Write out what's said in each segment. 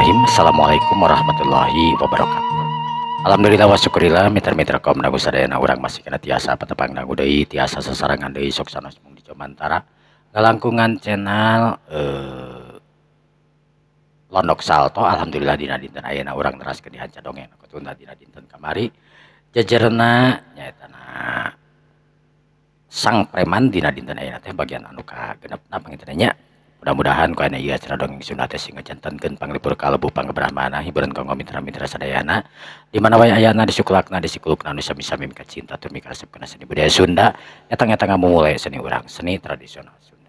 Bismillahirrahmanirrahim. Assalamualaikum warahmatullahi wabarakatuh. Alhamdulillah wa syukurillah mitra-mitra kaum dangu sadayana urang masih kena tiasa patepang dangu deui tiasa sasarangan deui sok sanos mung di Jomantara ngalangkungan channel Londok Salto. Alhamdulillah dina dinten ayeuna urang neraskeun di hanca dongeng ketunda dina dinten kamari jejerna nyaeta na sang preman dina dinten ayeuna teh bagian anu kagenepna panginten nya. Mudah-mudahan ku aya ieu acara dongeng Sunda teh sing ngajantenkeun panglipur kalebu panggebrahmana hiburan kanggo mitra-mitra sadayana di mana wae ayana disukulakna disikulukna nu sami-sami mika cinta tur mika resep kana seni budaya Sunda eta-eta ngamumule seni urang seni tradisional Sunda.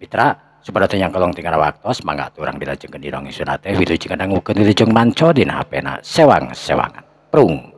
Mitra supaya teu nyangkolong tinggal waktos mangga atuh urang dilajengkeun di dongeng Sunda teh wilujeng ngadangukeun wilujeng manco dina HP-na sewang-sewangan. Prung.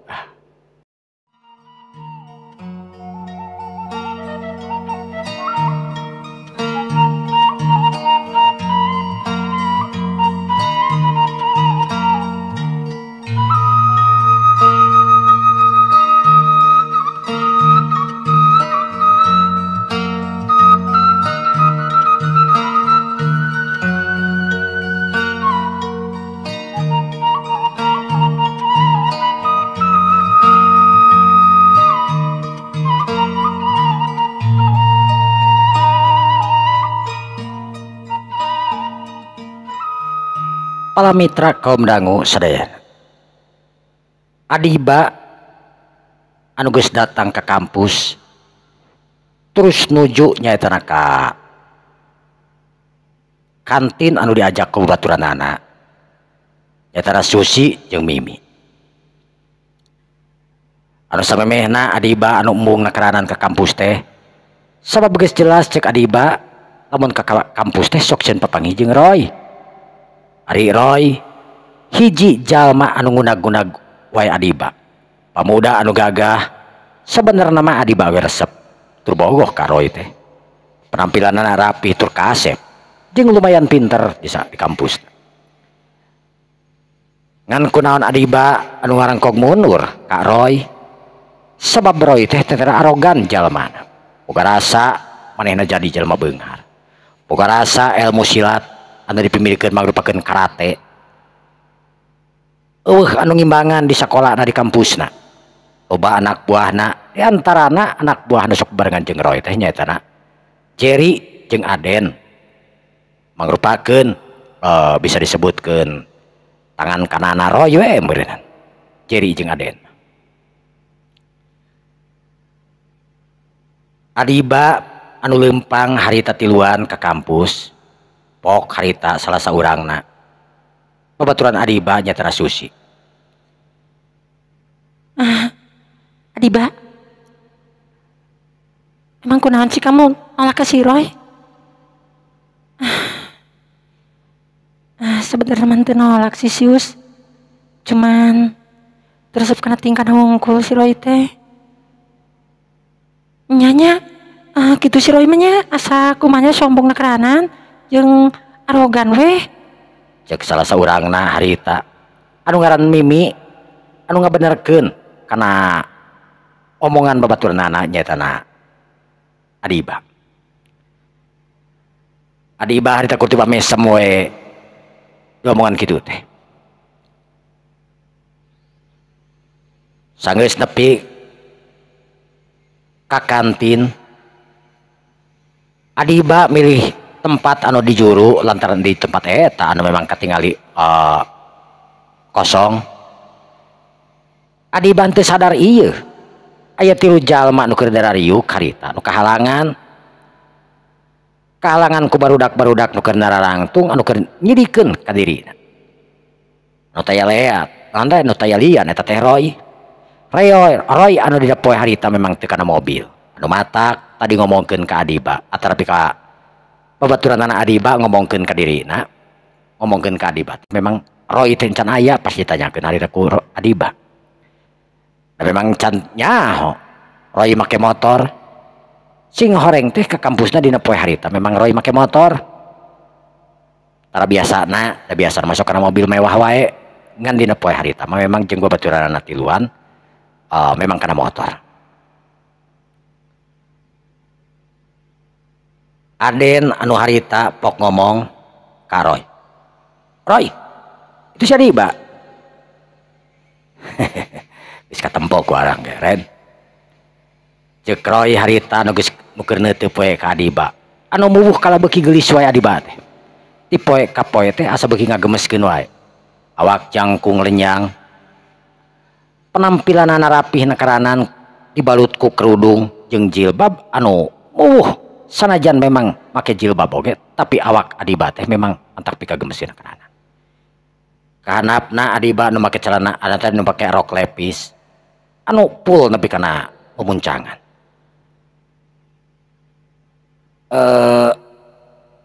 Para mitra kaum dangu sadayana, Adiba anu geus datang ke kampus terus nuju nyaeta ka kantin anu diajak ku baturanana nyaeta Susi jeung Mimi. Anu samemehna Adiba anu embung nakeranan ke kampus teh sabab geus jelas cek Adiba lamun ka kampus teh sok sieun papanggih jeung Roy. Ari Roy hiji jalma anu ngunag-ngunag wae Adiba. Pamuda anu gagah sebenarna mah Adiba we resep tur bogoh ka Roy teh. Penampilanna rapi tur kasep jeung lumayan pinter bisa di kampus. Ngan kunaon Adiba anu ngarangkog mundur ka Roy sebab Roy teh teh arogan jalmana. Boga rasa manehna jadi jalma beunghar. Boga rasa ilmu silat anu dipimilikeun mangrupakeun karate. Eueuh anu ngimbangan di sakolana di kampusna. Loba anak buahna, di antarana anak buah anu sok barengan jeung Roy teh nyaeta na Jerry jeung Aden. Mangrupakeun bisa disebutkeun tangan kanana Roy we meureunnan. Jerry jeung Aden. Adiba anu leumpang harita tiluan ka kampus. Pok harita salah saurangna babaturan Adiba nyaeta Susi. Adiba, emang kunaon sih kamu nolak ke si Roy? Sebenarnya mah teu nolak si Sius, cuman teresep kana tingkah hungkul si Roy teh. Nyanya, kitu si Roy mah nya asa kumanya sombong nakeranan jeung arogan weh. Cek salah saurangna harita anu ngaran Mimi anu ngabenerkeun kana omongan babaturanana nyaeta na Adiba. Adiba harita kutiba mesem we omongan kitu teh. Sanggeus nepi ka kantin Adiba milih tempat anu dijuru lantaran di tempat eta anu memang katingali kosong. Adiba teu sadar ieu aya tilu jalma anu keur darariuk harita anu kahalangan kahalangan ku barudak-barudak nu keur nararangtung anu keur nyidikeun ka dirina. Nu taya leat lantai nu taya lian eta teh Roy. Roy anu dina poe harita memang teu kana mobil anu matak tadi ngomongkeun ka Adiba atarapi ka babaturanana Adiba ngomongkeun ka dirina, ngomongkeun ka Adiba. Memang Roy teh can aya pas ditanyakeun harita ku Adiba. Da memang can nyaho Roy make motor. Sing horeng teh ka kampusna dina poe harita memang Roy make motor. Tara biasana, da biasa masuk kana mobil mewah wae ngan dina poe harita mah memang jeung babaturanana tiluan memang kana motor. Aden anu harita pok ngomong ka Roy. Roy, Itu si Adiba. Geus katempo ku arang ge Ren. Ceuk Roy harita nu geus nu keur neuteup we ka Adiba. Anu muwuh kala beuki geulis wae Adiba teh. Ti poe ka poe teh asa beuki ngagemeskeun wae. Awak jangkung lenyang. Penampilanana rapih nakaranan dibalut ku kerudung jeung jilbab anu muwuh sanajan memang make jilbab oge tapi awak Adiba teh memang antak pikagemeskeun nakaranan. Kahanapna Adiba nu make celana anu teh nu make rok lepis anu full nepi kana pemuncangan.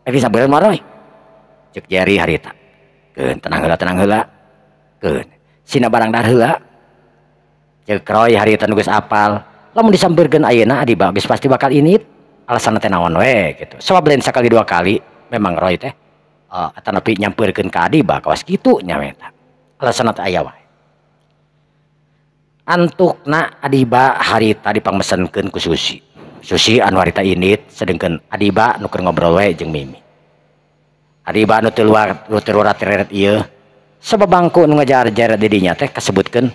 Bisa bener mah Roy. Ceuk Jerry harita. Keun tenang heula tenang heula. Keun sina barang dahar heula. Ceuk Roy harita nu geus apal. Lamun disampeurkeun ayeuna Adiba geus pasti bakal init. Alasanna teh naon we gitu. Sabab lain sakali dua kali memang Roy teh atanapi nyampeurkeun ka Adiba kawas kitu nya we eta. Alasanna teh aya wae. Antukna Adiba harita dipangmesenkeun ku Susi. Susi anu harita init sedengkeun Adiba nu keur ngobrol we jeung Mimi. Adiba nu teu luar nu teu lurat-reret ieu sabab bangku nu ngajar-jar di dinya teh kasebutkeun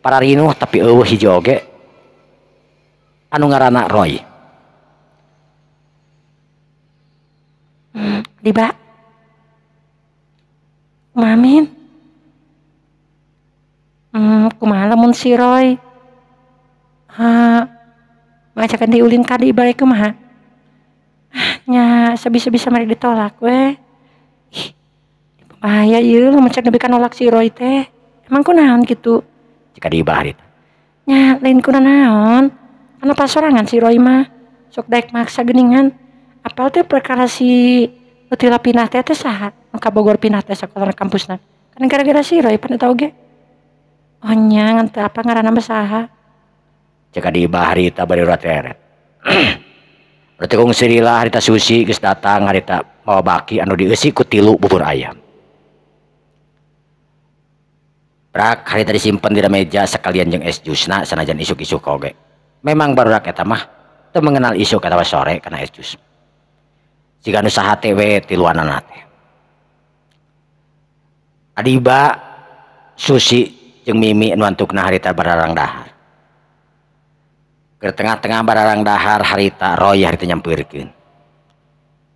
pararinuh tapi eueuh hiji oge anu ngaranna Roy. Diba. Kumaha Min? Kumaha lamun si Roy? Ngajakan diulin ka Adiba kumaha? Nya sabisa-bisa mari ditolak we. Ih, bahaya ieu lamun cek nepi ka nolak si Roy teh. Emang kunaon kitu? Ceuk Adiba harita. Nya lain kunaon. Kana pasorangan si Roy mah. Sok daek maksa geuningan. Apal teh perkara si nu tila pindah teh teh saha? Nu ka Bogor pindah teh sakola kampusna. Kan gara-gara si Roy pan eta oge. Oh nya ngan teu apa ngaranna mah saha? Ceuk Adiba harita bari urat-eret. Berarti kung sirila harita Susi geus datang harita mawa baki anu dieusi ku tilu bubur ayam. Brak harita disimpen di meja sekalian jeung es jusna sanajan isuk-isuk oge. Memang barudak eta mah teu mengenal isuk atawa sore kana es jus. Siga nu sahate we tiluanana teh. Adiba Susi jeung Mimi nu antukna harita bararang dahar. Ke tengah-tengah bararang dahar harita Roy harita nyampeurkeun.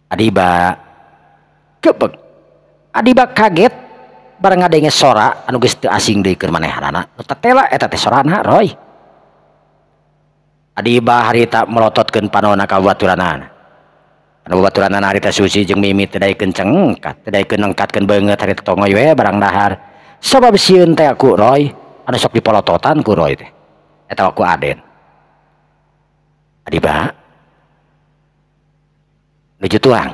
Adiba kepek. Adiba kaget bareng ngadenge sora anu geus teu asing deui keur manehanana. Nu tetela eta teh sorana Roy. Adiba harita melototkeun panona ka babaturanana. Anu babaturanana harita Susi jeung Mimi teu daekeun cengkat, teu daekeun nengkatkeun beungeut harita tongoy we barang dahar. Sabab sieun teh ku Roy anu sok dipolototan ku Roy teh. Eta ku Aden. Adiba nuju tuang.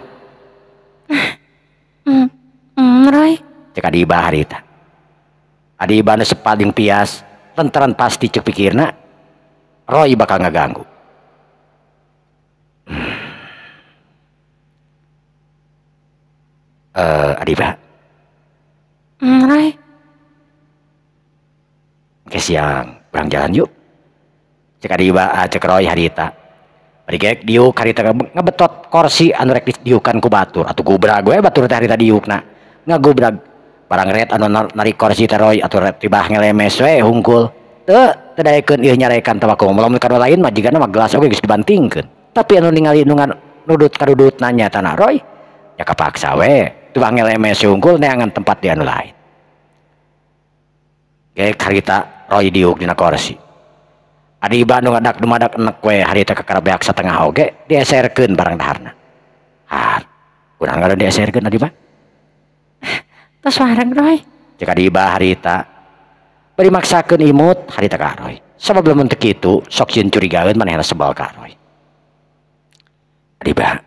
Roy. Ceuk Adiba harita. Adiba nu sepat jeung pias lantaran pasti ceuk pikirna Roy bakal ngaganggu. Adiba. Roy. Ke siang urang jalan yuk. Ceuk Adiba, ceuk Roy harita. Bari gek diuk harita ngebetot korsi anu rek diukan ku batur atuh gubrag we batur teh harita diukna. Ngagubrag barang ret anu narik korsi teh Roy atuh ret tibah ngelemes we hungkul. Teu teu daekeun ieu nyarekan teh waku lamun ka lain mah jigana mah gelas oge geus dibantingkeun. Tapi anu ningali nu nudut kadudut nanya tanah Roy ya kapaksa we tibah ngelemes hungkul neangan tempat di anu lain. Gek harita Roy diuk dina korsi. Adiba nu ngadak dumadak enek we harita kakara beak satengah oge dieserkeun barang daharna. Har, kurang ngaran dieserkeun Adiba. Tos wareg Roy. Ceuk Adiba harita bari maksakeun imut harita ka Roy. Sabab lamun teu kitu sok sieun curigaeun manehna sebal ka Roy. Adiba.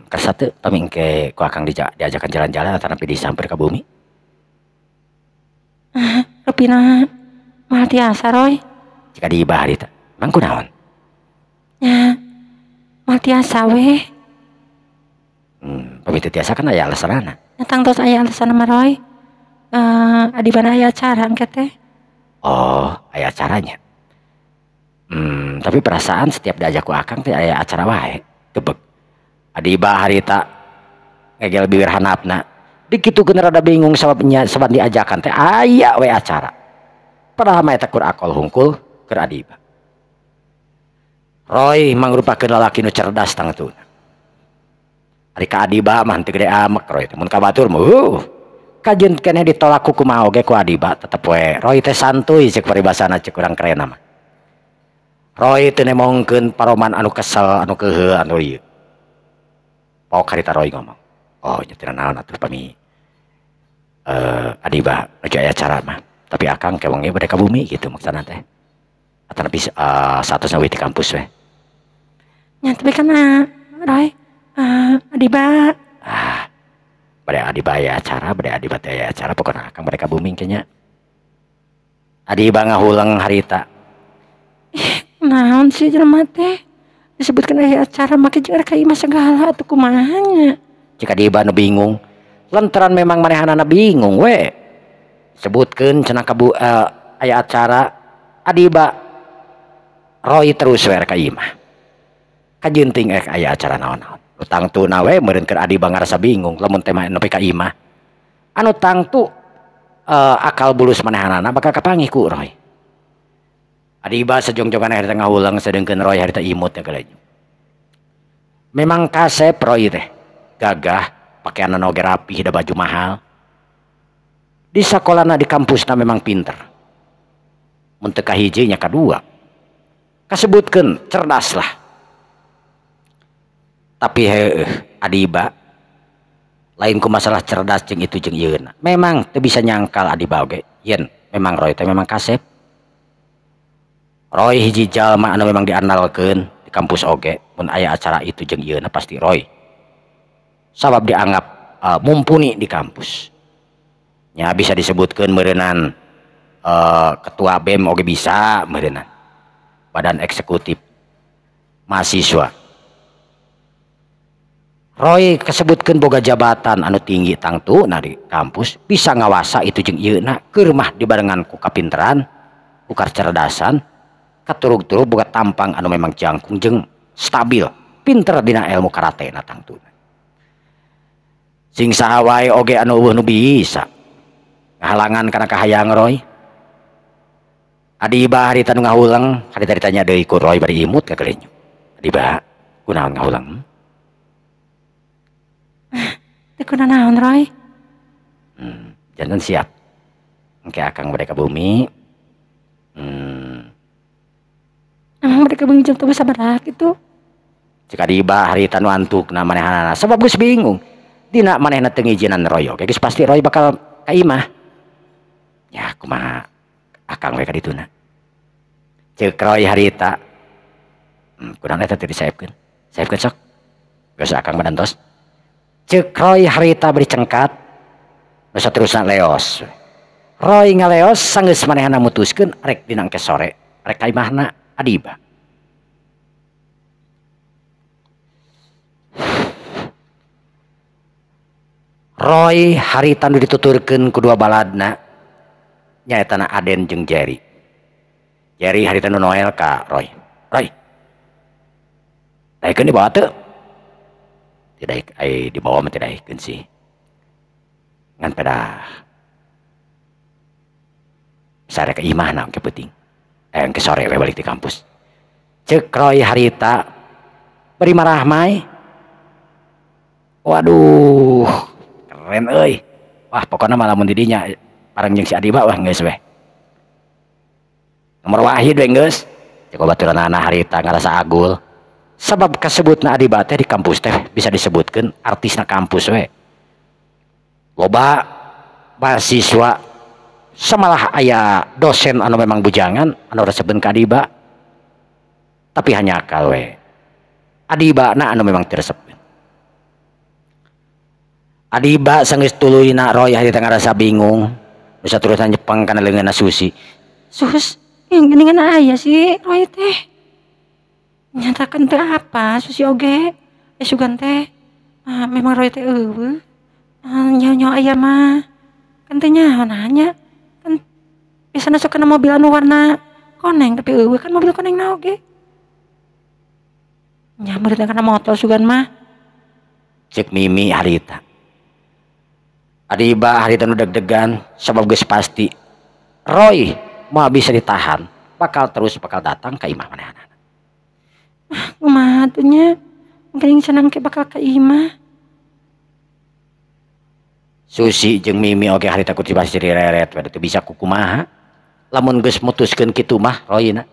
Karsa teu pami engke ku akang diajakan jalan-jalan atanapi disamper ka bumi. Rupina moal tiasa Roy. Ceuk Adiba harita. Mang kunaon? Nya moal tiasa we. Pami teu tiasa kan aya alasanana. Nya tangtos aya alasanna mah Roy. Adibana aya acara engke teh. Oh, aya acaranya. Tapi perasaan setiap diajak ku akang teh aya acara wae. Gebeg. Adiba harita ngegel bibir hanapna. Dikitukeun rada bingung sabab nya sabab diajakan teh aya we acara. Padahal mah eta kur akol hungkul keur Adiba. Roy mangrupakeun lalaki nu cerdas tangtuna. Ari ka Adiba mah teu gede amek Roy teh mun ka batur mah kajeun keneh ditolak ku kumaha oge ku Adiba tetep we Roy teh santuy ceuk paribasana ceuk urang kerena mah. Roy teu nemongkeun paroman anu kesel anu keuheuh anu ieu. Pok harita Roy ngomong, oh nya teu naon atuh pami Adiba nuju aya acara mah tapi akang ke wengi bade ka bumi gitu maksudna teh. Atanapi saatosna we di kampus we. Nya tapi kan Roy Adiba bade Adiba aya acara, bade Adiba teh aya acara pokona akang bade ka bumi nya. Adiba ngahuleng harita. Naon sih jelema teh disebutkeun aya acara make jeung rek ka imah segala atuh kumaha nya. Cik Adiba nu bingung lantaran memang manehanana bingung we. Sebutkeun cenah ka aya acara Adiba Roy terus we rek ka imah. Kajeun ting rek aya acara naon-naon. Nu tangtuna we meureun keur Adiba ngarasa bingung lamun teh mah nepi ka imah. Anu tangtu akal bulus manehanana bakal kapanggih ku Roy. Adiba sejongjongan harita ngahuleng sedengkeun Roy harita imut nya geuleuh. Memang kasep Roy teh gagah pakaianna oge rapih da baju mahal. Di sakolana di kampusna memang pinter. Mun teu kahiji nya kadua. Kasebutkeun cerdas lah. Tapi heueuh Adiba lain ku masalah cerdas jeung itu jeung ieuna. Memang teu bisa nyangkal Adiba oge yen memang Roy teh memang kasep. Roy hiji jalma anu memang diandalkeun di kampus oge mun aya acara itu jeung ieuna pasti Roy. Sabab dianggap mumpuni di kampus. Nya bisa disebutkeun meureunnan ketua BEM oge bisa meureunnan. Badan eksekutif mahasiswa. Roy kasebutkeun boga jabatan anu tinggi tangtuna di kampus bisa ngawasa itu jeung ieuna keur mah dibarengan ku kapinteran, ku kacerdasan, katurug-turug boga tampang anu memang jangkung jeung stabil, pinter dina ilmu karate na tangtuna. Sing saha wae oge anu eueuh nu bisa ngahalangan kana kahayang Roy. Adiba harita nu ngahuleng, harita ditanya deui ku Roy bari imut ka geulenyu. Adiba kunaon ngahuleng? Teu kunanaon Roy? Janten siap. Engke akang bade ka bumi. Emang bade ka bumi jam teu sabaraha kitu? Cik Adiba harita nu antukna manehanana sabab geus bingung. Dina manehna teu ngijinan Roy oge geus pasti Roy bakal ka imah. Ya kumaha akang we ka dituna. Ceuk Roy harita. Kunaon eta teu disaepkeun? Saepkeun sok. Geus akang mah dantos. Ceuk Roy harita bari cengkat. Nu saterusna leos. Roy ngaleos sanggeus manehna mutuskeun rek dina engke sore rek ka imahna Adiba. Roy harita nu dituturkeun ku dua baladna nyaeta na Aden jeung Jerry. Jerry harita nu noel ka Roy. Roy. Daekeun dibawa teu? Tidak, dibawa mah tidak daekeun sih. Ngan pedah sare ka imahna engke peuting. Engke sore we balik di kampus. Ceuk Roy harita bari marah mai. Waduh, keren euy. Wah, pokona mah lamun di dinya bareng jeung si Adiba wah geus we. Nomor wahid we geus. Ceuk baturanana harita ngarasa agul. Sabab kasebutna Adiba teh di kampus teh bisa disebutkeun artisna kampus we. Loba mahasiswa samalah aya dosen anu memang bujangan anu resepeun ka Adiba. Tapi hanya akal we. Adiba na anu memang teu resepeun. Adiba sanggeus tuluyna Roy harita ngarasa bingung. Nu saterusna nyepeng kana leungeunna Susi. Sus, geuningan aya si Roy teh. Nyatakan teu apa Susi oge. Sugan teh memang Roy teh eueuh. Nyaho-nyaho aya mah. Kan teu nyaho nanya. Kan biasana sok kana mobil anu warna koneng tapi eueuh kan mobil konengna oge. Nya meureun kana motor sugan mah. Ceuk Mimi harita. Adiba harita nu deg-degan sabab geus pasti Roy moal bisa ditahan, bakal terus bakal datang ka imah manehanana. Ah, kumaha atuh nya? Geuning senang ke bakal ka imah. Susi jeung Mimi oge harita ku dibasi direret we teu bisa kukumaha. Lamun geus mutuskeun kitu mah Royna.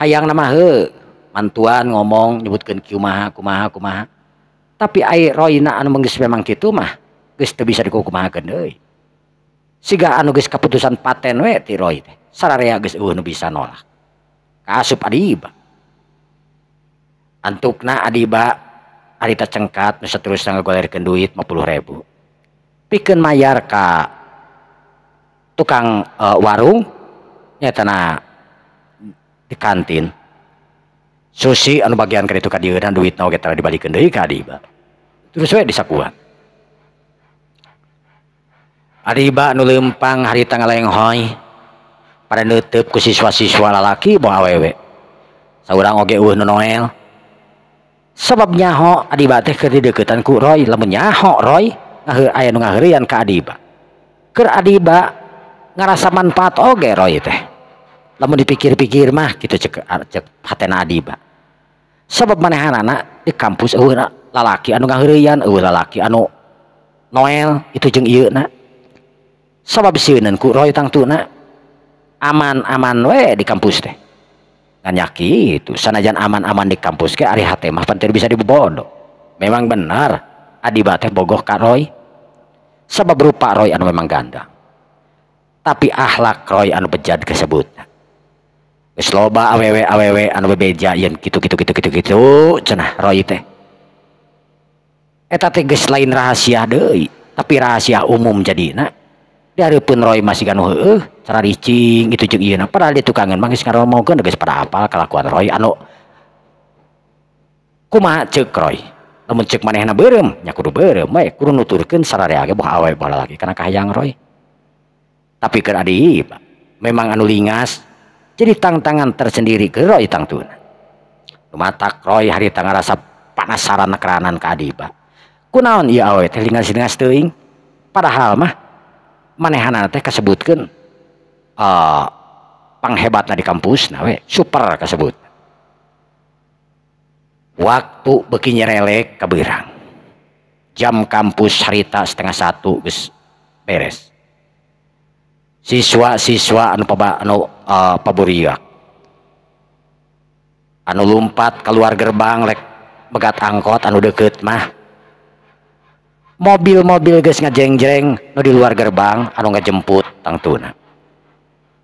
Hayangna mah heuh, mantuan ngomong nyebutkeun kumaha kumaha kumaha. Tapi ai Royna anu geus memang kitu mah geus teu bisa dikukumahakeun deui. Siga anu geus kaputusan paten we ti Roy teh. Sararea geus eueuh nu bisa nolak. Kaasup Adiba. Antukna Adiba harita cengkat nu saterusna ngagolerkeun duit 50.000. Pikeun mayar ka tukang warung nyatana di kantin. Susi anu bagian ka ditu ka dieuna duitna oge tara dibalikeun deui ka Adiba. Terus we disakuan. Adiba nu leumpang harita ngalenghoy pada neuteup ku siswa-siswa lalaki boh awewe. Saurang oge eueuh nu noel. Sabab nyaho Adiba teh keur dideuketan ku Roy, lamun nyaho Roy aya nu ngaheureuyan ka Adiba. Keur Adiba ngarasa manfaat oge Roy teh. Lamun dipikir-pikir mah kitu cek hatena Adiba. Sabab manehanana di kampus eueuh lalaki anu ngaheureuyan, eueuh lalaki anu noel itu jeung ieuna. Sabab sieuneun ku Roy tangtuna aman-aman we di kampus teh. Ngan nya kitu sanajan aman-aman di kampus ge ari hate mah pan teu bisa dibobodo. Memang benar Adiba teh bogoh ka Roy. Sabab rupa Roy anu memang gandang. Tapi akhlak Roy anu bejad kasebutna. Geus loba awewe-awewe anu bebeja yen kitu kitu kitu kitu kitu cenah Roy teh. Eta teh geus lain rahasia deui, tapi rahasia umum jadina. Dihareupeun Roy masih ganu heueuh, cara ricing itu jeung ieu na. Padahal di tukangan mah geus ngaromokeun geus pada apal kalakuan Roy anu kumaha ceuk Roy. Lamun ceuk manehna beureum, nya kudu beureum we, kudu nuturkeun sararea ge boh awewe boh lalaki kana kahayang Roy. Tapi keur Adiba memang anu lingas jadi tantangan tersendiri ke Roy tangtuna. Lumatak Roy harita ngarasa panasaran keranan ka Adiba. Kunaon ieu awewe teh lingas-lingas teuing? Padahal mah manehanana teh kasebutkeun panghebatna di kampusna we, super kasebut. Waktu beuki nyerelek kabeurang. Jam kampus harita 12:30 geus beres. Siswa-siswa anu paburiak. Anu lumpat keluar gerbang rek megat angkot anu deukeut mah. Mobil-mobil geus ngajengjreng nu di luar gerbang anu ngajemput tangtuna.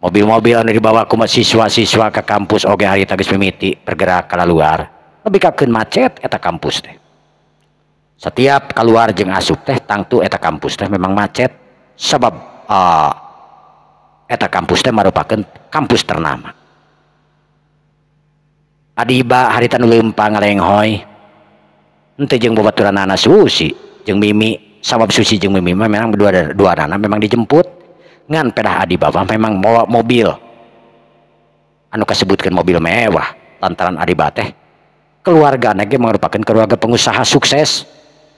Mobil-mobil anu dibawa ku siswa-siswa ke kampus oge harita geus mimiti bergerak ka luar. Lebih kakeun macet eta kampus teh. Setiap keluar jeung asup teh tangtu eta kampus teh memang macet sabab eta kampus teh marupakeun kampus ternama. Adiba harita nu leumpang ngalenghoy henteu jeung babaturanana Susi jeung Mimi, sabab Susi jeung Mimi mah memang dua nana memang dijemput ngan pedah Adiba mah memang mawa mobil anu kasebutkeun mobil mewah lantaran Adiba teh keluargana ge merupakan keluarga pengusaha sukses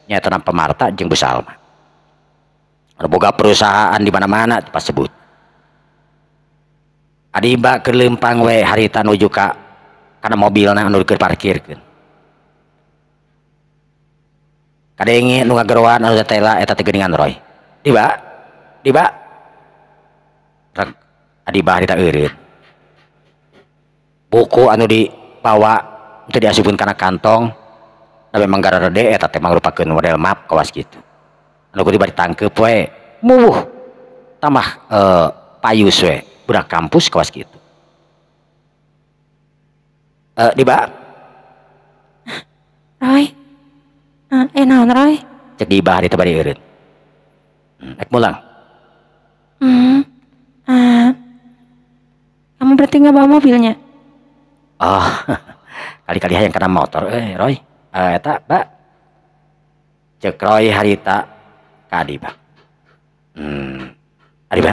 nyaeta Pamarta jeung Bu Salma. Anu boga perusahaan di mana-mana pas sebut. Adiba keur leumpang we harita nuju ka kana mobilna anu keur parkirkeun. Kadenge nu ngageroan anu tetela eta teh geuningan Roy. Diba, Diba. Rek Adiba harita eureun. Buku anu dibawa teu diasupkeun kana kantong, da memang gararede eta teh mangrupakeun model map kawas kitu. Anu kudu bari tangkeup we, muwuh tambah payus we budak kampus kawas kitu. Diba. Roy. Naon Roy? Cek Diba harita bari eureun. Rek mulang. Kamu berarti nggak bawa mobilnya? Oh, kali-kali hayang kana motor Roy. Eta, Mbak. Cek Roy harita ka Adiba. Adiba.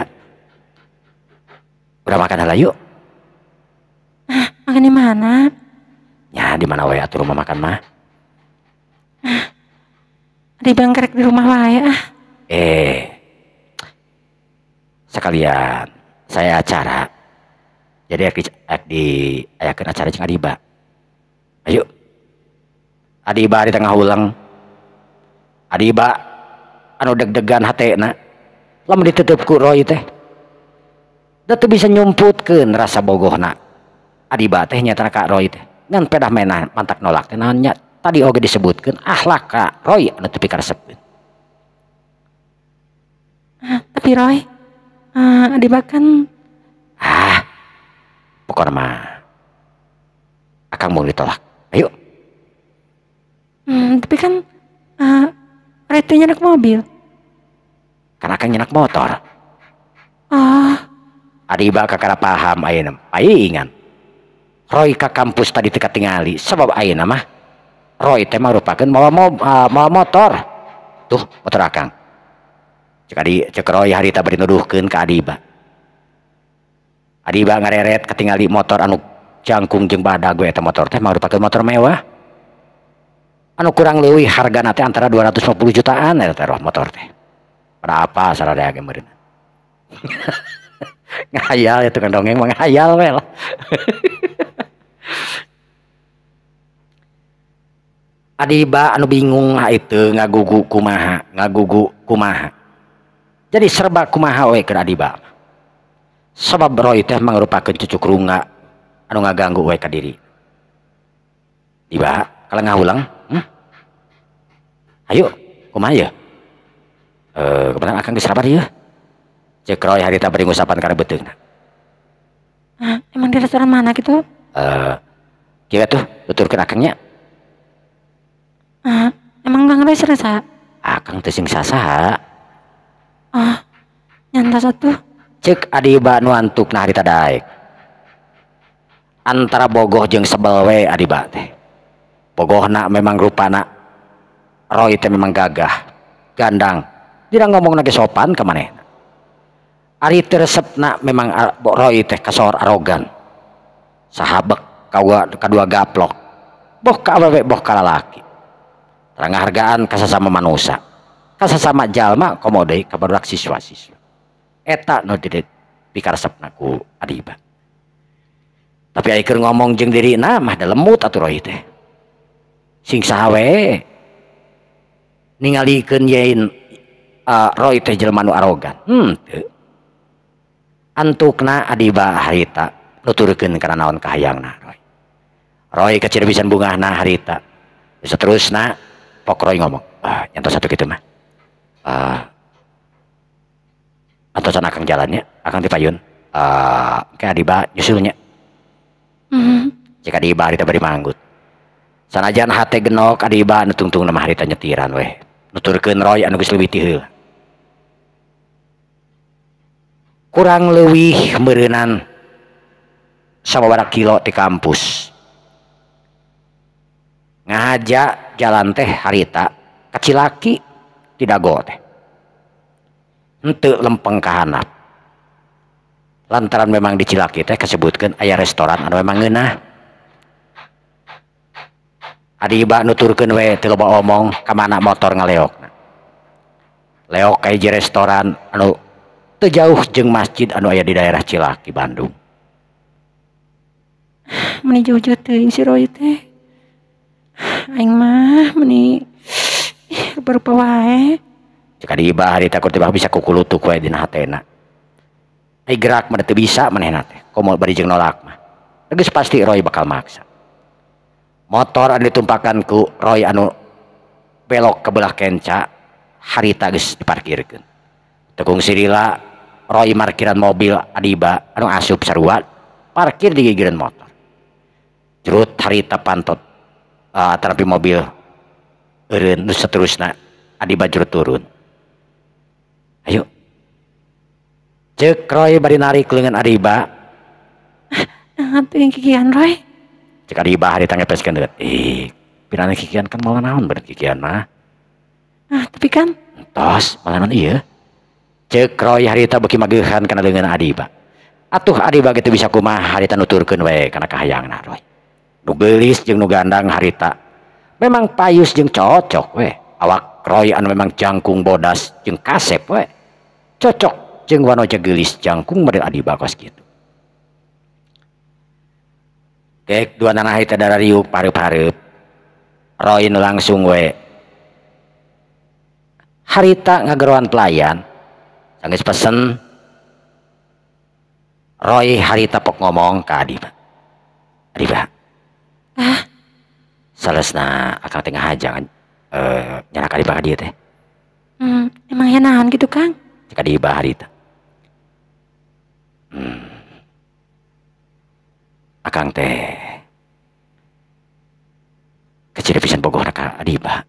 Udah makan heula yuk. Makan di mana? Ya di mana we atuh rumah makan mah. Di bangkrek di rumah wae ah. Sekalian saya acara. Jadi di ayakeun acara jeung Adiba. Ayo. Adiba di tengah ulang. Adiba anu deg-degan hatena. Lamun ditutup ku Roy teh. Da teu bisa nyumputkeun rasa bogohna. Adiba teh nyata ka Roy teh. Ngan pedah menah mantak nolak teh naon nya. Tadi oge disebutkeun akhlak ka Roy anu teu pikaresepkeun. Tapi Roy, Adiba kan pokoknya mah akang mau ditolak. Ayo. Tapi kan Roy teh nyenak mobil. Kan akang nyenak motor. Adiba kakara paham ayeuna. Paingan. Roy ka kampus tadi teu katingali sabab ayeuna mah Roy teh marupakeun mawa motor. Tuh motor akang. Cek Roy harita bari nuduhkeun ka Adiba. Adiba ngareret katingali motor anu jangkung jeung badag we eta motor teh marupakeun motor mewah. Anu kurang leuwih hargana teh antara 250 jutaan eta teh motor teh. Pada apa saradaya ge meureun. Ngahayal ya tukang dongeng mah ngahayal we lah. Adiba anu bingung itu ngagugu kumaha, ngagugu kumaha. Jadi serba kumaha we keur Adiba. Sabab Roy teh mangrupakeun cucuk rungga anu ngaganggu we ka diri. Diba, kalau ngahulang, Ayo, kumaha ye? Kebetulan akang geus rapat ieu. Cek Roy harita bari ngusapan kana beuteungna. Emang di restoran mana gitu? Kira tuh tuturkeun akangnya. Emang Kang Roy sering saha? Akang teu sing sasaha. Nyantos atuh. Cek Adiba nu antukna harita daek. Antara bogoh jeung sebel we Adiba teh. Bogohna memang rupana Roy teh memang gagah, gandang. Dina ngomongna ge sopan ka manehna. Ari teu resepna memang Roy teh kasohor arogan. Sahabek kadua gaplok. Boh ka awewe boh ka lalaki. Penghargaan ka sasama manusia, ka sasama jalma komo deui ka barudak siswa-siswa. Eta nu dikaresepna ku Adiba. Tapi ai keur ngomong jeung dirina mah da lemut atuh Roy teh. Sing saha we ningalikeun yein Roy teh jelema nu arogan. Teu. Antukna Adiba harita nuturkeun kana naon kahayangna Roy. Roy kecil pisan bungahna harita. Seterusna pok Roy ngomong, nyantos satu gitu mah. Antosan akang jalannya, akang dipayun. Ke Adiba nyusulnya. Jika Adiba harita bari manggut. Sanajan hate genok Adiba nu tungtung nama harita nyetiran weh. Nuturkeun Roy anu geus leuwih ti heula. Kurang leuwih meureunnan sababaraha kilo ti kampus. Ngahaja jalan teh harita ka Cilaki ti Dago teh. Henteu lempeng ka handap. Lantaran memang di Cilaki teh kasebutkeun aya restoran anu memang ngeunah. Adiba nuturkeun we teu loba omong ka mana motor ngaleokna. Leok ka hiji restoran anu teu jauh jeung masjid anu aya di daerah Cilaki Bandung. Meni jauh-jauh teuing si Roy teh. Aing mah meni berupa wae. Cek Adiba harita kur teh bisa kukulutuk we dina hatena. Ai gerak mah teu bisa manehna teh. Komo bari jeung nolak mah. Geus pasti Roy bakal maksa. Motor anu ditumpakan ku Roy anu belok ke belah kenca harita geus diparkirkeun. Tekung sirila Roy markiran mobil Adiba anu asup sarua parkir di gigireun motor. Jerut harita pantot terapi mobil eureun nu saterusna Adiba jurut turun. Ayo. Cek Roy bari narik leungeun Adiba. Teuing kikian Roy. Cek Adiba harita ngepeskeun deut. Ih, pirana kikian kan moal naon bener kikian mah. Tapi kan tos moal naon ieu. Cek Roy harita beuki mageuhan kana leungeun Adiba. Atuh Adiba ge teu bisa kumaha harita nuturkeun we kana kahayangna Roy. Nu geulis jeung nu gandang harita memang payus jeung cocok we. Awak Roy anu memang jangkung bodas jeung kasep we. Cocok jeung wanoja geulis jangkung model Adiba kos kitu. Gek dua nanah eta darariuk pareup-pareup. Roy nu langsung we. Harita ngageroan pelayan. Sanggeus pesen Roy harita pok ngomong ka Adiba. Adiba. Ah. Salesna akang teh ngahaja nyarak Adiba ka dieu teh. Emang ya naon gitu Kang? Cek Adiba harita. Akang teh kecil pisan bogohna ka Adiba.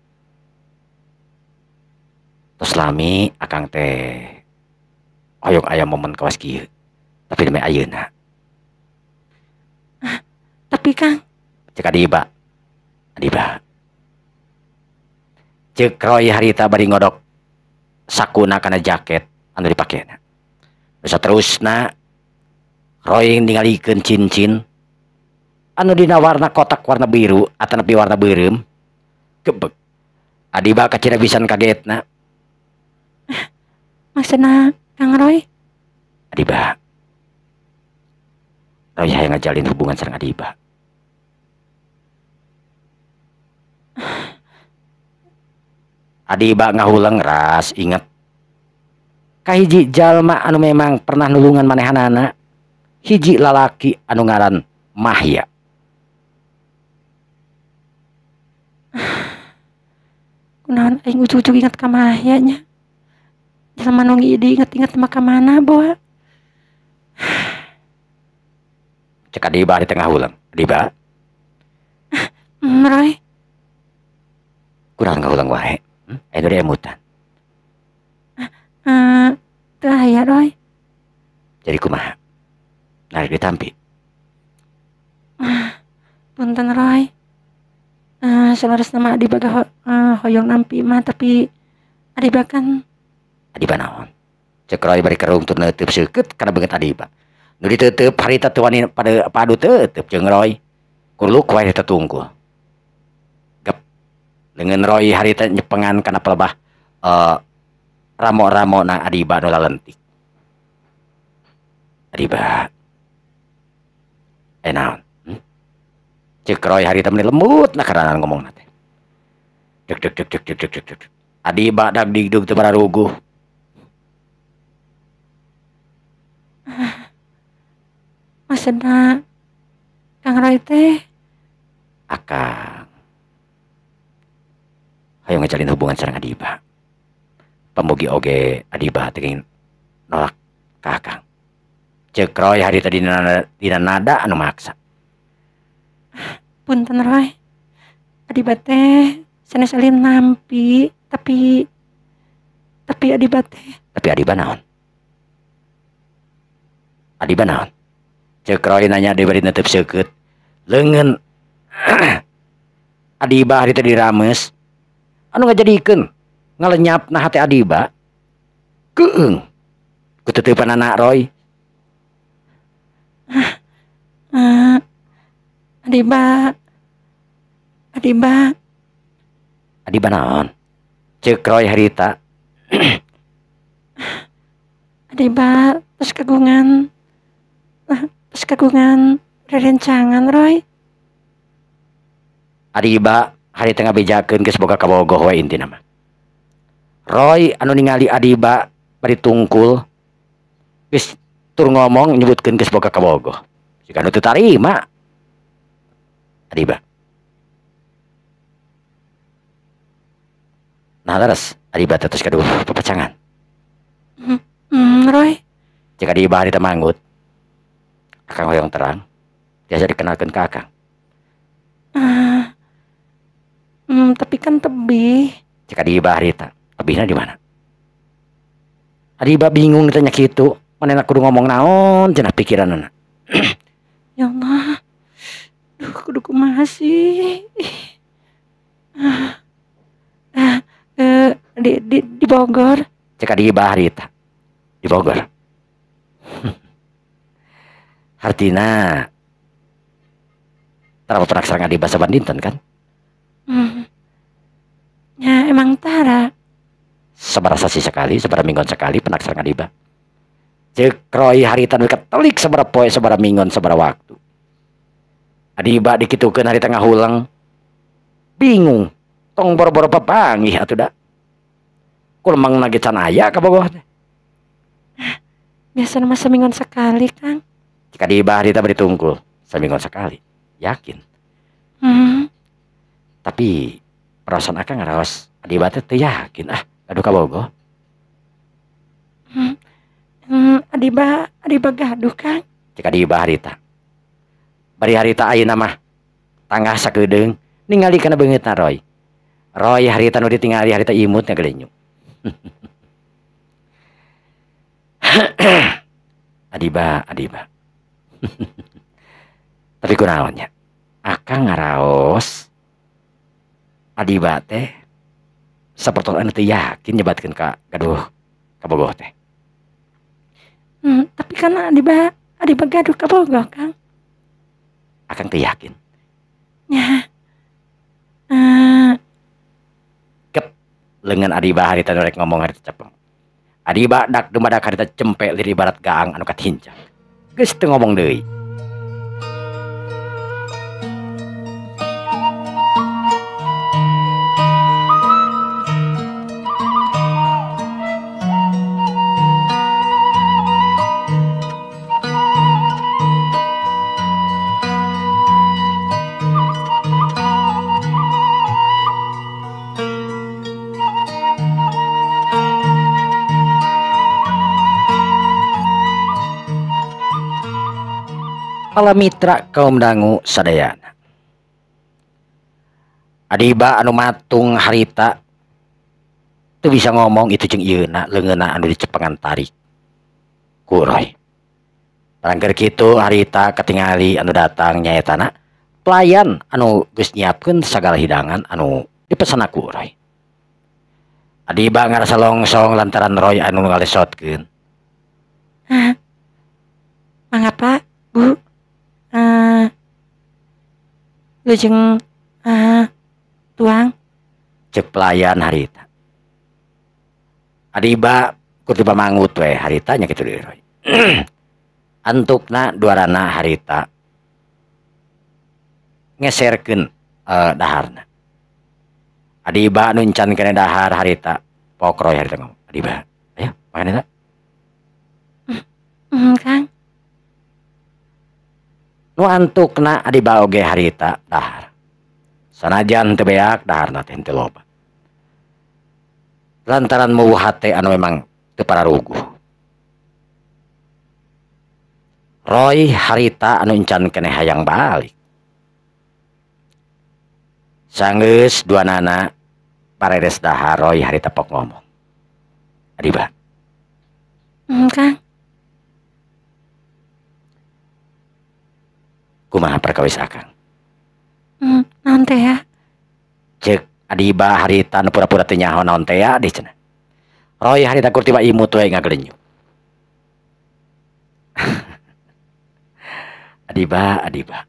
Tos lami akang teh hoyong aya momen kawas kieu. Tapi demi ayeuna. Tapi Kang, cek Adiba. Adiba. Cek Roy harita bari ngodok sakuna kana jaket anu dipakena. Terus terusna Roy ningalikeun cincin anu dina warna kotak warna biru atanapi warna beureum. Gebeg. Adiba kacida pisan kagetna. Maksudna Kang Roy? Adiba. Roy hayang ngajalin hubungan sareng Adiba. Adiba ngahuleng ras inget kahiji jalma anu memang pernah nulungan manehanana, hiji lalaki anu ngaran Mahya. Kunaon aing ujug-ujug inget ka Mahya nya. Jelema nu diinget-inget mah ka mana boa? Cek Adiba di tengah ulang. Adiba. Roy. Kurang ngahuleng wae. Aya nu diemutan. Teu aya Roy. Jadi kumaha? Narik ditampi. Punten Roy. Saleresna mah Adiba hoyong nampi mah tapi Adiba kan Adiba naon? Cek Roy bari kerung tur neuteub seukeut kana beungeut Adiba. Nu diteuteub harita teu wani pada padu teuteub jeung Roy. Kurluk wae eta tungkul. Gep. Leungeun Roy harita nyepengan kana pelebah ramo-ramona Adiba nu lalentik. Adiba. Naon? Cek Roy harita meni lembut na karanan ngomongna teh. Deg deg deg deg deg deg deg. Adiba dag digdug teu bararuguh. Maksudna Kang Roy teh akang hayang ngajalin hubungan sareng Adiba. Pamugi oge Adiba teh nolak ka akang. Cek Roy harita dina nada anu maksa. Punten Roy. Adiba teh sanes alin nampi tapi Adiba teh. Tapi Adiba naon? Adiba naon? Cek Roy nanya deui bari neuteub seukeut. Leungeun Adiba harita dirames anu ngajadikeun ngalenyapna hate Adiba. Keung ku teteupanana Roy. Adiba. Adiba. Adiba naon? Cek Roy harita. Adiba terus kagungan. Terus kagungan rerencangan Roy. Adiba harita ngabejakeun geus boga kabogoh we intina mah. Roy anu ningali Adiba bari tungkul geus tur ngomong nyebutkeun geus boga kabogoh. Siga nu teu tarima. Adiba. Nah terus Adiba terus kaduh papacangan. Roy. Cek Adiba harita manggut. Akang hoyong terang. Biasa dikenalkeun ka akang. Tapi kan tebih. Cek Adiba harita. Tebihna di mana? Adiba bingung ditanya kitu. Manehna kudu ngomong naon cenah pikiranna. Ya Allah. Duh, kudu kumaha sih? Di Bogor. Cek Adiba harita. Di Bogor. Hartina tara pernah sareng Adiba saban dinten kan? Ya emang tara. Sabaraha sasi sekali, sabaraha minggon sekali penak sareng Adiba. Ceuk Roy harita nu ketelik sabaraha poe, sabaraha minggon, sabaraha waktu. Adiba dikitukeun harita ngahuleng. Bingung. Tong boro-boro papanggih atuh da. Kulemangna ge can aya ka Bogoh teh. Biasana mah saminggon sekali, Kang. Cik Adiba harita bari tungkul, saminggon sekali. Yakin. Tapi perasaan akang ngaraos Adiba teh teu yakin ah gaduh ka Bogoh. Adiba, Adiba gaduh, Kang. Cik Adiba harita. Bari harita ayeuna mah tangah sakedeung ningali kana beungeutna Roy. Roy harita nu ditingali harita imut ngagelenyuk. Adiba, Adiba. Tapi kunaon nya? Akang ngaraos Adiba teh sapertos anu teu yakin nyebatkeun ka gaduh ka Bogoh teh. Tapi kan Adiba, Adiba gaduh ka Bogoh, Kang. Akang teu yakin. Ya. Kep lengan Adiba harita nu rek ngomong harita cepeng. Adiba dak dumadak harita cempe lir ibarat gaang anu katincak. Geus teu ngomong deui. Pala mitra kaum dangu sadayana. Adiba anu matung harita teu bisa ngomong itu jeung ieuna leungeunna anu dicepengan tarik ku Roy. Barangkeur kitu harita katingali anu datang nyaetana pelayan anu geus nyiapkeun sagala hidangan anu dipesena ku Roy. Adiba ngarasa longsong lantaran Roy anu ngalesotkeun. Hah? Mangapa, Bu? Lujeng tuang. Cek pelayan harita. Adiba kutiba mangut we harita nya kitu deui Roy. Antukna duarana harita ngeserkeun daharna. Adiba nu encan kene dahar harita pok Roy harita ngomong. Adiba, ayo makan eta. Kang. Nu antukna Adiba oge harita dahar. Sanajan teu beak daharna teh henteu loba. Lantaran muwuh hate anu memang teu pararuguh. Roy harita anu encan keneh hayang balik. Sanggeus duanana pareres dahar Roy harita pok ngomong. Adiba. Kang. Kumaha perkawis akang? Naon teh ya? Cek Adiba harita nu pura-pura teu nyaho naon teh ya di cenah. Roy harita kur tiba imut we ngagelenyuk. Adiba, Adiba.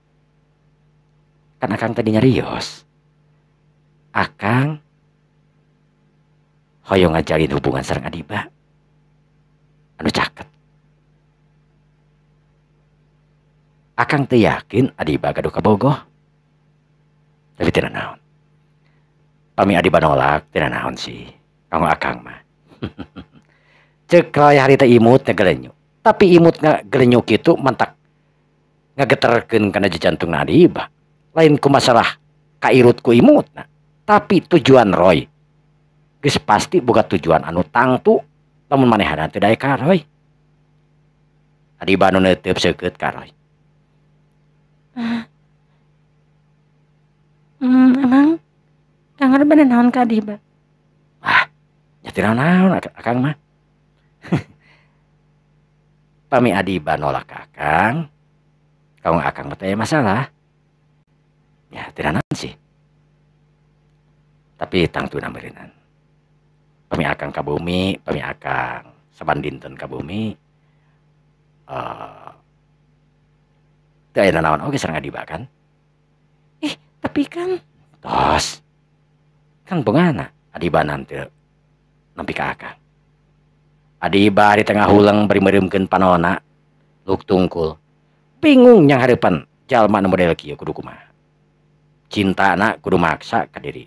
Kan akang tadi nyarios. Akang hoyong ngajalin hubungan sareng Adiba anu caket. Akang teu yakin Adiba gaduh ka Bogoh. Tapi teu naon. Pami Adiba nolak teu naon sih. Kanggo akang mah. Ceuk Roy harita imut ngagelenyuk. Tapi imut ngagelenyuk kitu mantak ngageterkeun kana jantungna Adiba. Lain ku masalah kairut ku imutna, tapi tujuan Roy geus pasti boga tujuan anu tangtu lamun manehna teu daek ka Roy. Adiba nu neuteub seukeut ka Roy. Emang Kang Roy bade naon ka Adiba? Ah, nya teu naon akang mah. Pami Adiba nolak ka akang, kamu akang mah teu aya masalah. Ya teu naon sih. Tapi tangtuna meureunan. Pami akang ka bumi, pami akang saban dinten ka bumi, teu aya nanaon oge sareng Adiba kan? Ih, tapi kan tos. Kan bongana. Adiba nanti nampi ka akang. Adiba di tengah huleng bari meureumkeun panona luk tungkul. Bingung yang hareupan jalma nu model kieu kudu kumaha. Cintana kudu maksa ka diri.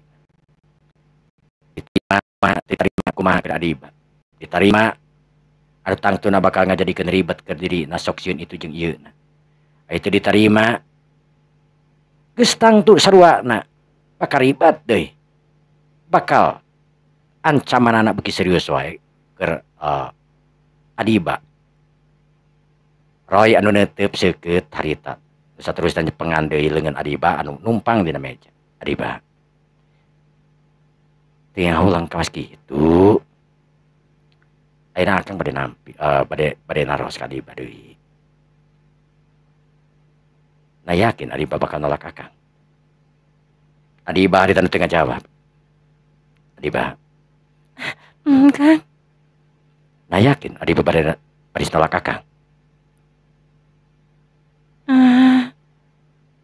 Diterima kumaha ka Adiba. Diterima anu tangtuna bakal ngajadikeun ribet ka diri na sok sieun itu jeung ieu na. Itu diterima geus tangtu saruana bakal ribet deui. Bakal ancamanana beuki serius wae keur Adiba. Roy anu neuteup seukeut harita. Saterusna nyepengan deui leungeun Adiba anu numpang dina meja. Adiba. Teu ulang kawas kitu. Ayeuna akang bade nampi bade naros ka Adiba deui. Nah yakin Adiba bakal nolak akang. Adiba harita nu teu ngajawab. Adiba. Kang. Nah yakin Adiba bade nolak akang.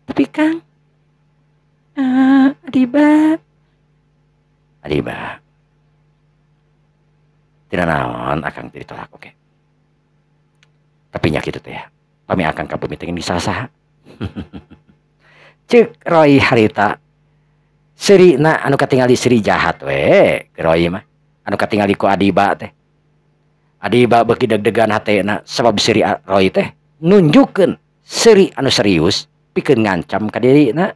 Tapi Kang, Adiba. Adiba. Tidak naon akang teu ditolak oke. Tapi nya kitu teh ya. Pami akang ka bumi teh saha. Ceuk Roy harita. Seurina anu katingali seuri jahat we Roy mah. Anu katingali ku Adiba teh. Adiba beuki deg-degan hatena sabab seuri Roy teh nunjukkeun seuri anu serius pikeun ngancam ka dirina.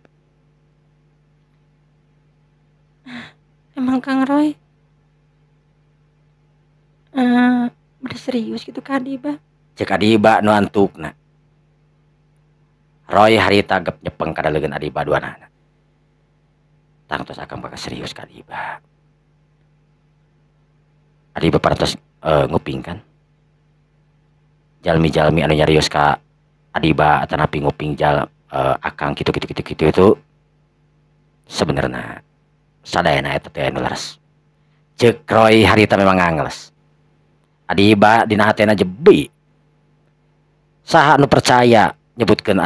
Emang Kang Roy udah serius gitu ka Adiba? Ceuk Adiba nu antukna. Roy harita gep nyepeng kana leungeun Adiba duanana. Tangtos akang bakal serius ka Adiba. Adiba parantos nguping kan? Jalmi-jalmi anu nyarios ka Adiba atanapi nguping jal akang kitu kitu kitu kitu itu sebenarnya sadayana eta teh anu leres. Ceuk Roy harita memang ngangles. Adiba dina hatena jebi. Saha anu percaya nyebutkeun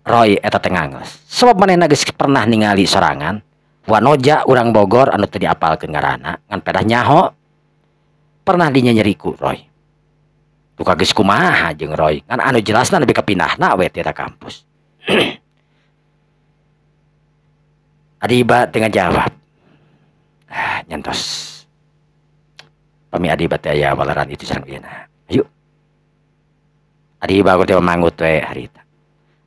Roy eta teh ngangles. Sabab manehna geus pernah ningali sorangan wanoja urang Bogor anu teu diapalkeun ngaranna ngan pedah nyaho pernah dinyenyeriku Roy. Duka geus kumaha jeung Roy ngan anu jelasna nepi ka pindahna we ti eta kampus. Adiba teu ngajawab. Nyantos. Pami Adiba teh aya waleran itu sareng ieu. Ayo. Adiba teh manggut we harita.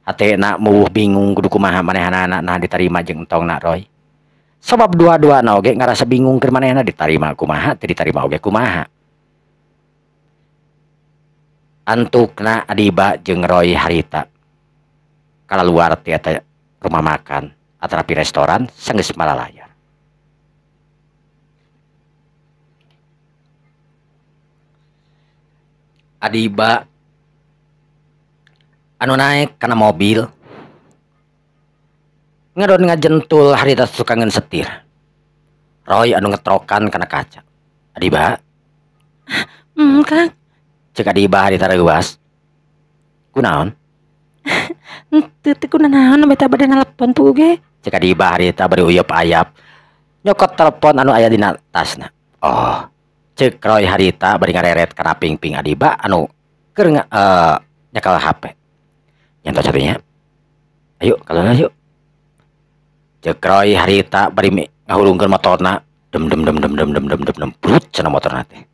Hatena muwuh bingung kudu kumaha manehanana nah ditarima jeung entongna Roy. Sabab dua-duana oge ngarasa bingung keur manehna ditarima kumaha teu ditarima oge kumaha. Antukna Adiba jeung Roy harita kalaluar ti eta rumah makan atanapi restoran sanggeus malalayar. Adiba anu naik kana mobil ngadon ngajentul harita sukangeun setir. Roy anu ngetrokan kana kaca. Adiba. Kang. Ceuk Adiba harita reuas. Kunaon? Teu teu kunaon beta bade nelepon tuh ge. Ceuk Adiba harita bari uyeup ayap. Nyokot telepon anu aya dina tasna. Oh. Ceuk Roy harita bari ngareret kana pingping Adiba anu keur nyekel HP. Nyantos satunya. Ayo kalau yuk. Ceuk Roy harita bari ngahulungkeun motorna. Dem dem dem dem dem dem dem dem dem brut cenah motorna teh.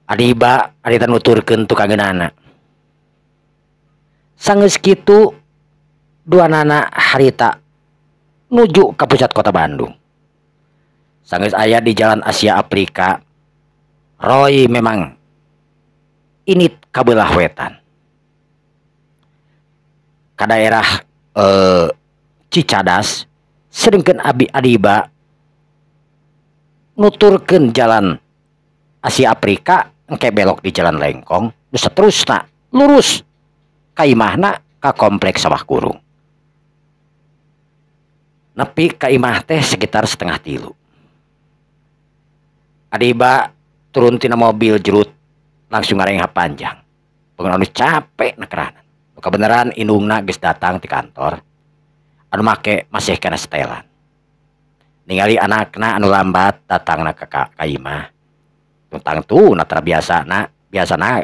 Adiba harita nuturkeun tukangeunana. Sanggeus kitu duanana harita nuju ka pusat kota Bandung. Sanggeus aya di Jalan Asia Afrika. Roy memang ini kabelah wetan. Ka daerah Cicadas sedengkeun Abi Adiba nuturkeun Jalan Asia Afrika engke belok di Jalan Lengkong nu saterusna lurus ka imahna ka kompleks Sawah Kurung. Nepi ka imah teh sekitar 2:30. Adiba turun tina mobil jerut langsung ngarengha panjang. Pengen anu capek nekeranan. Nu kabeneran indungna geus datang ti kantor. Anu make masih kana setelan. Ningali anakna anu lambat datangna ka imah. Tentang tu na biasana, biasana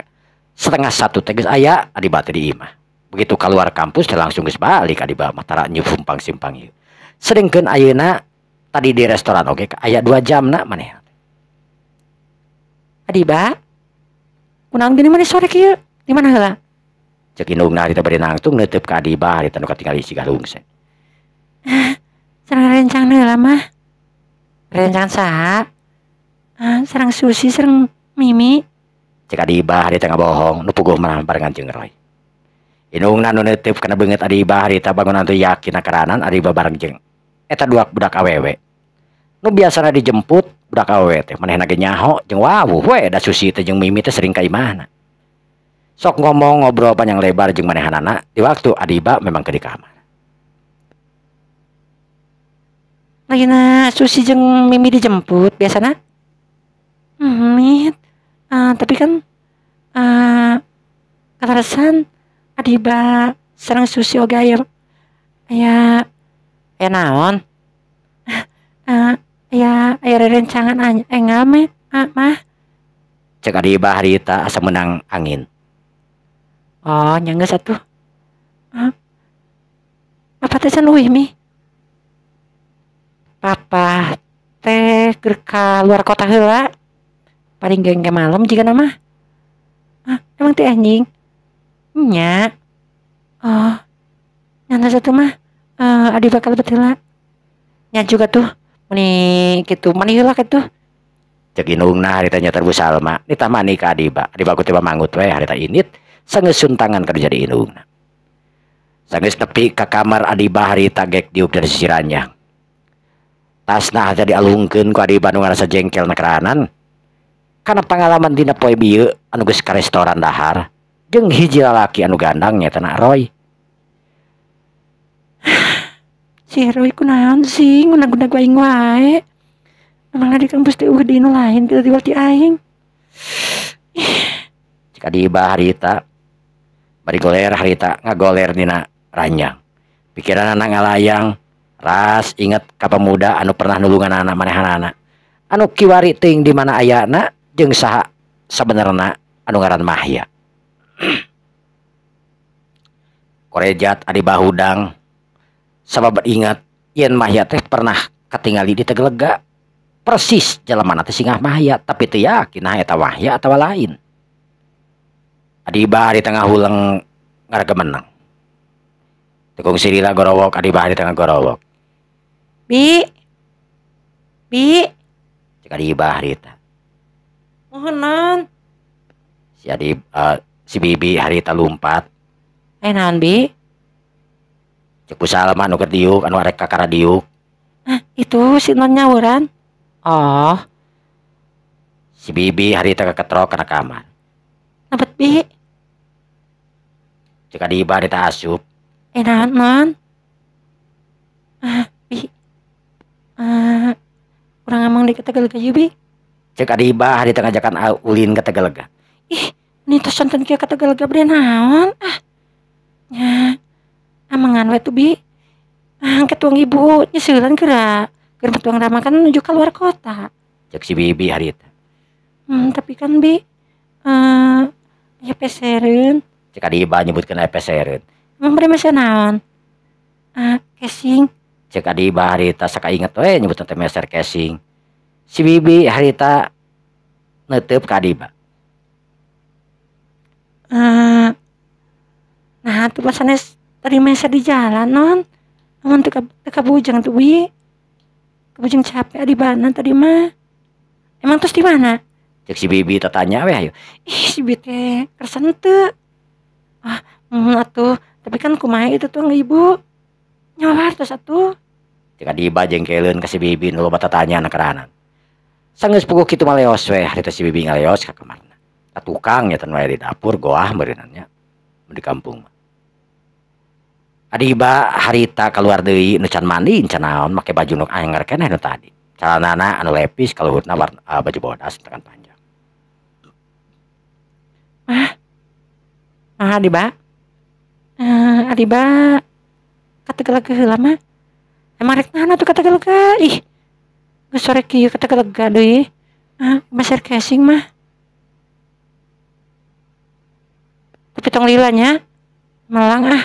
12:30 teh geus aya Adiba teh di imah. Begitu keluar kampus teh langsung geus balik Adiba mah tara nyumpang simpang ieu. Sedengkeun ayeuna tadi di restoran oge aya 2 jam na maneh. Adiba, kunaon geuning maneh sore kieu? Di mana heula? Cek indungna harita bari nangtung neuteub ka Adiba harita nu katingali siga rungse. Sareng rencang heula mah. Rencang saha? Sareng Susi sareng Mimi. Cek Adiba harita ngabohong nu puguh mah barengan jeung Roy. Indungna nu neuteub kana beungeut Adiba harita bangunan teu yakin karanan Adiba bareng jeung eta dua budak awewe. Nu biasana dijemput budak awewe teh manehna ge nyaho jeung wawuh we da Susi teh jeung Mimi teh sering ka imahna. Sok ngomong ngobrol panjang lebar jeung manehanana di waktu Adiba memang ke di kamar. Lagina Susi jeung Mimi dijemput biasana? Mit. Tapi kan kaleresan Adiba sareng Susi oge aya aya aya naon? Aya aya rerencangan engal mah mah. Cek Adiba harita asa meunang angin. Oh, nya geus atuh. Papa teh can leuwih mi? Papa teh keur ka luar kota heula. Paling gengge malam jigana mah. Emang teh anjing? Nya. Oh. Nya geus atuh mah. Adiba kalebet heula. Nya juga tuh meni kitu, meni heula kitu. Cek indungna harita nya Bu Salma, ditamani ka Adiba. Adiba ku teh mangut we harita init. Sanggeus suntangan kada jadi indungna. Sanggeus nepi ka kamar Adiba harita gek diuk dari sisi ranjang. Tasna harita dialungkeun ku Adiba nu ngarasa jengkel na keranan. Kana pangalaman dina poe bieu anu geus ka restoran dahar jeung hiji lalaki anu gandang nyaeta na Roy. Si Roy kunaon sih ngunag-gunag aing wae. Emangna di kampus teh eueuh deui nu lain kitu ti aing. Cek Adiba harita bari goler harita ngagoler dina ranjang. Pikiranana ngalayang, ras inget ka pemuda anu pernah nulungan anak manehanana. Anu kiwari teuing di mana ayana jeung saha sabenerna anu ngaran Mahya. Korejat Adiba hudang sabab ingat yen Mahya teh pernah katingali di Tegalega. Persis jalamana teh singah Mahya, tapi teu yakin nah eta Mahya atawa lain. Adiba di tengah huleng ngaraga menang. Tekung sirila gorowok Adiba di tengah gorowok. Bi. Bi. Cek Adiba harita. Mohon non. Si Adiba si Bibi harita lumpat. Naon Bi? Cek Bu Salma nu keur diuk anu arek kakara diuk. Itu si non nyawuran. Oh. Si Bibi harita keketrok kana kamar. Nabet Bi. Cek Adiba harita asup. Naon non? Bi. Urang amang di Tegalega yeuh Bi. Cek Adiba harita ngajakan ulin ke Tegalega. Ih, ni tos sonten kieu ka Tegalega bade naon? Nya. Amangan we tuh Bi. Angke tuang ibu nyeuseuleuan geura. Keur tuang rama kan menuju keluar kota. Cek si Bibi harita. Tapi kan Bi aya pesereun. Cek Adiba nyebutkeun aya pesereun. Emang bade meser naon? Casing. Cek Adiba harita sakainget we nyebutna teh meser casing. Si Bibi harita neuteup ka Adiba. Nah tuh sanes tadi meser di jalan non. Amun teu kabujeng tuh Bi. Kabujeng capek Adibana tadi mah. Emang terus di mana? Cek si Bibi tatanya we ayo. Ih si Bibi teh kersa henteu. Atuh, tapi kan kumaha itu tuh ibu. Nyawar terus atuh. Cek Adiba jengkeleun ka si Bibi nu loba tatanya na keranan. Sanggeus puguh kitu mah leos we harita si Bibi ngaleos ka kamarna. Ka tukang nya teh di dapur goah meureunna nya di kampung mah. Adiba harita keluar deui nu can mandi can naon make baju nu anger keneh nu tadi. Calanana anu lepis kaluhurna warna baju bodas tekan panjang. Adiba. Adiba ka Tegalega heula mah. Emang rek naon atuh ka Tegalega? Ih, Geus sore kieu ka Tegalega deui. Ah, meser casing mah. Tapi tong lila nya. Melang ah.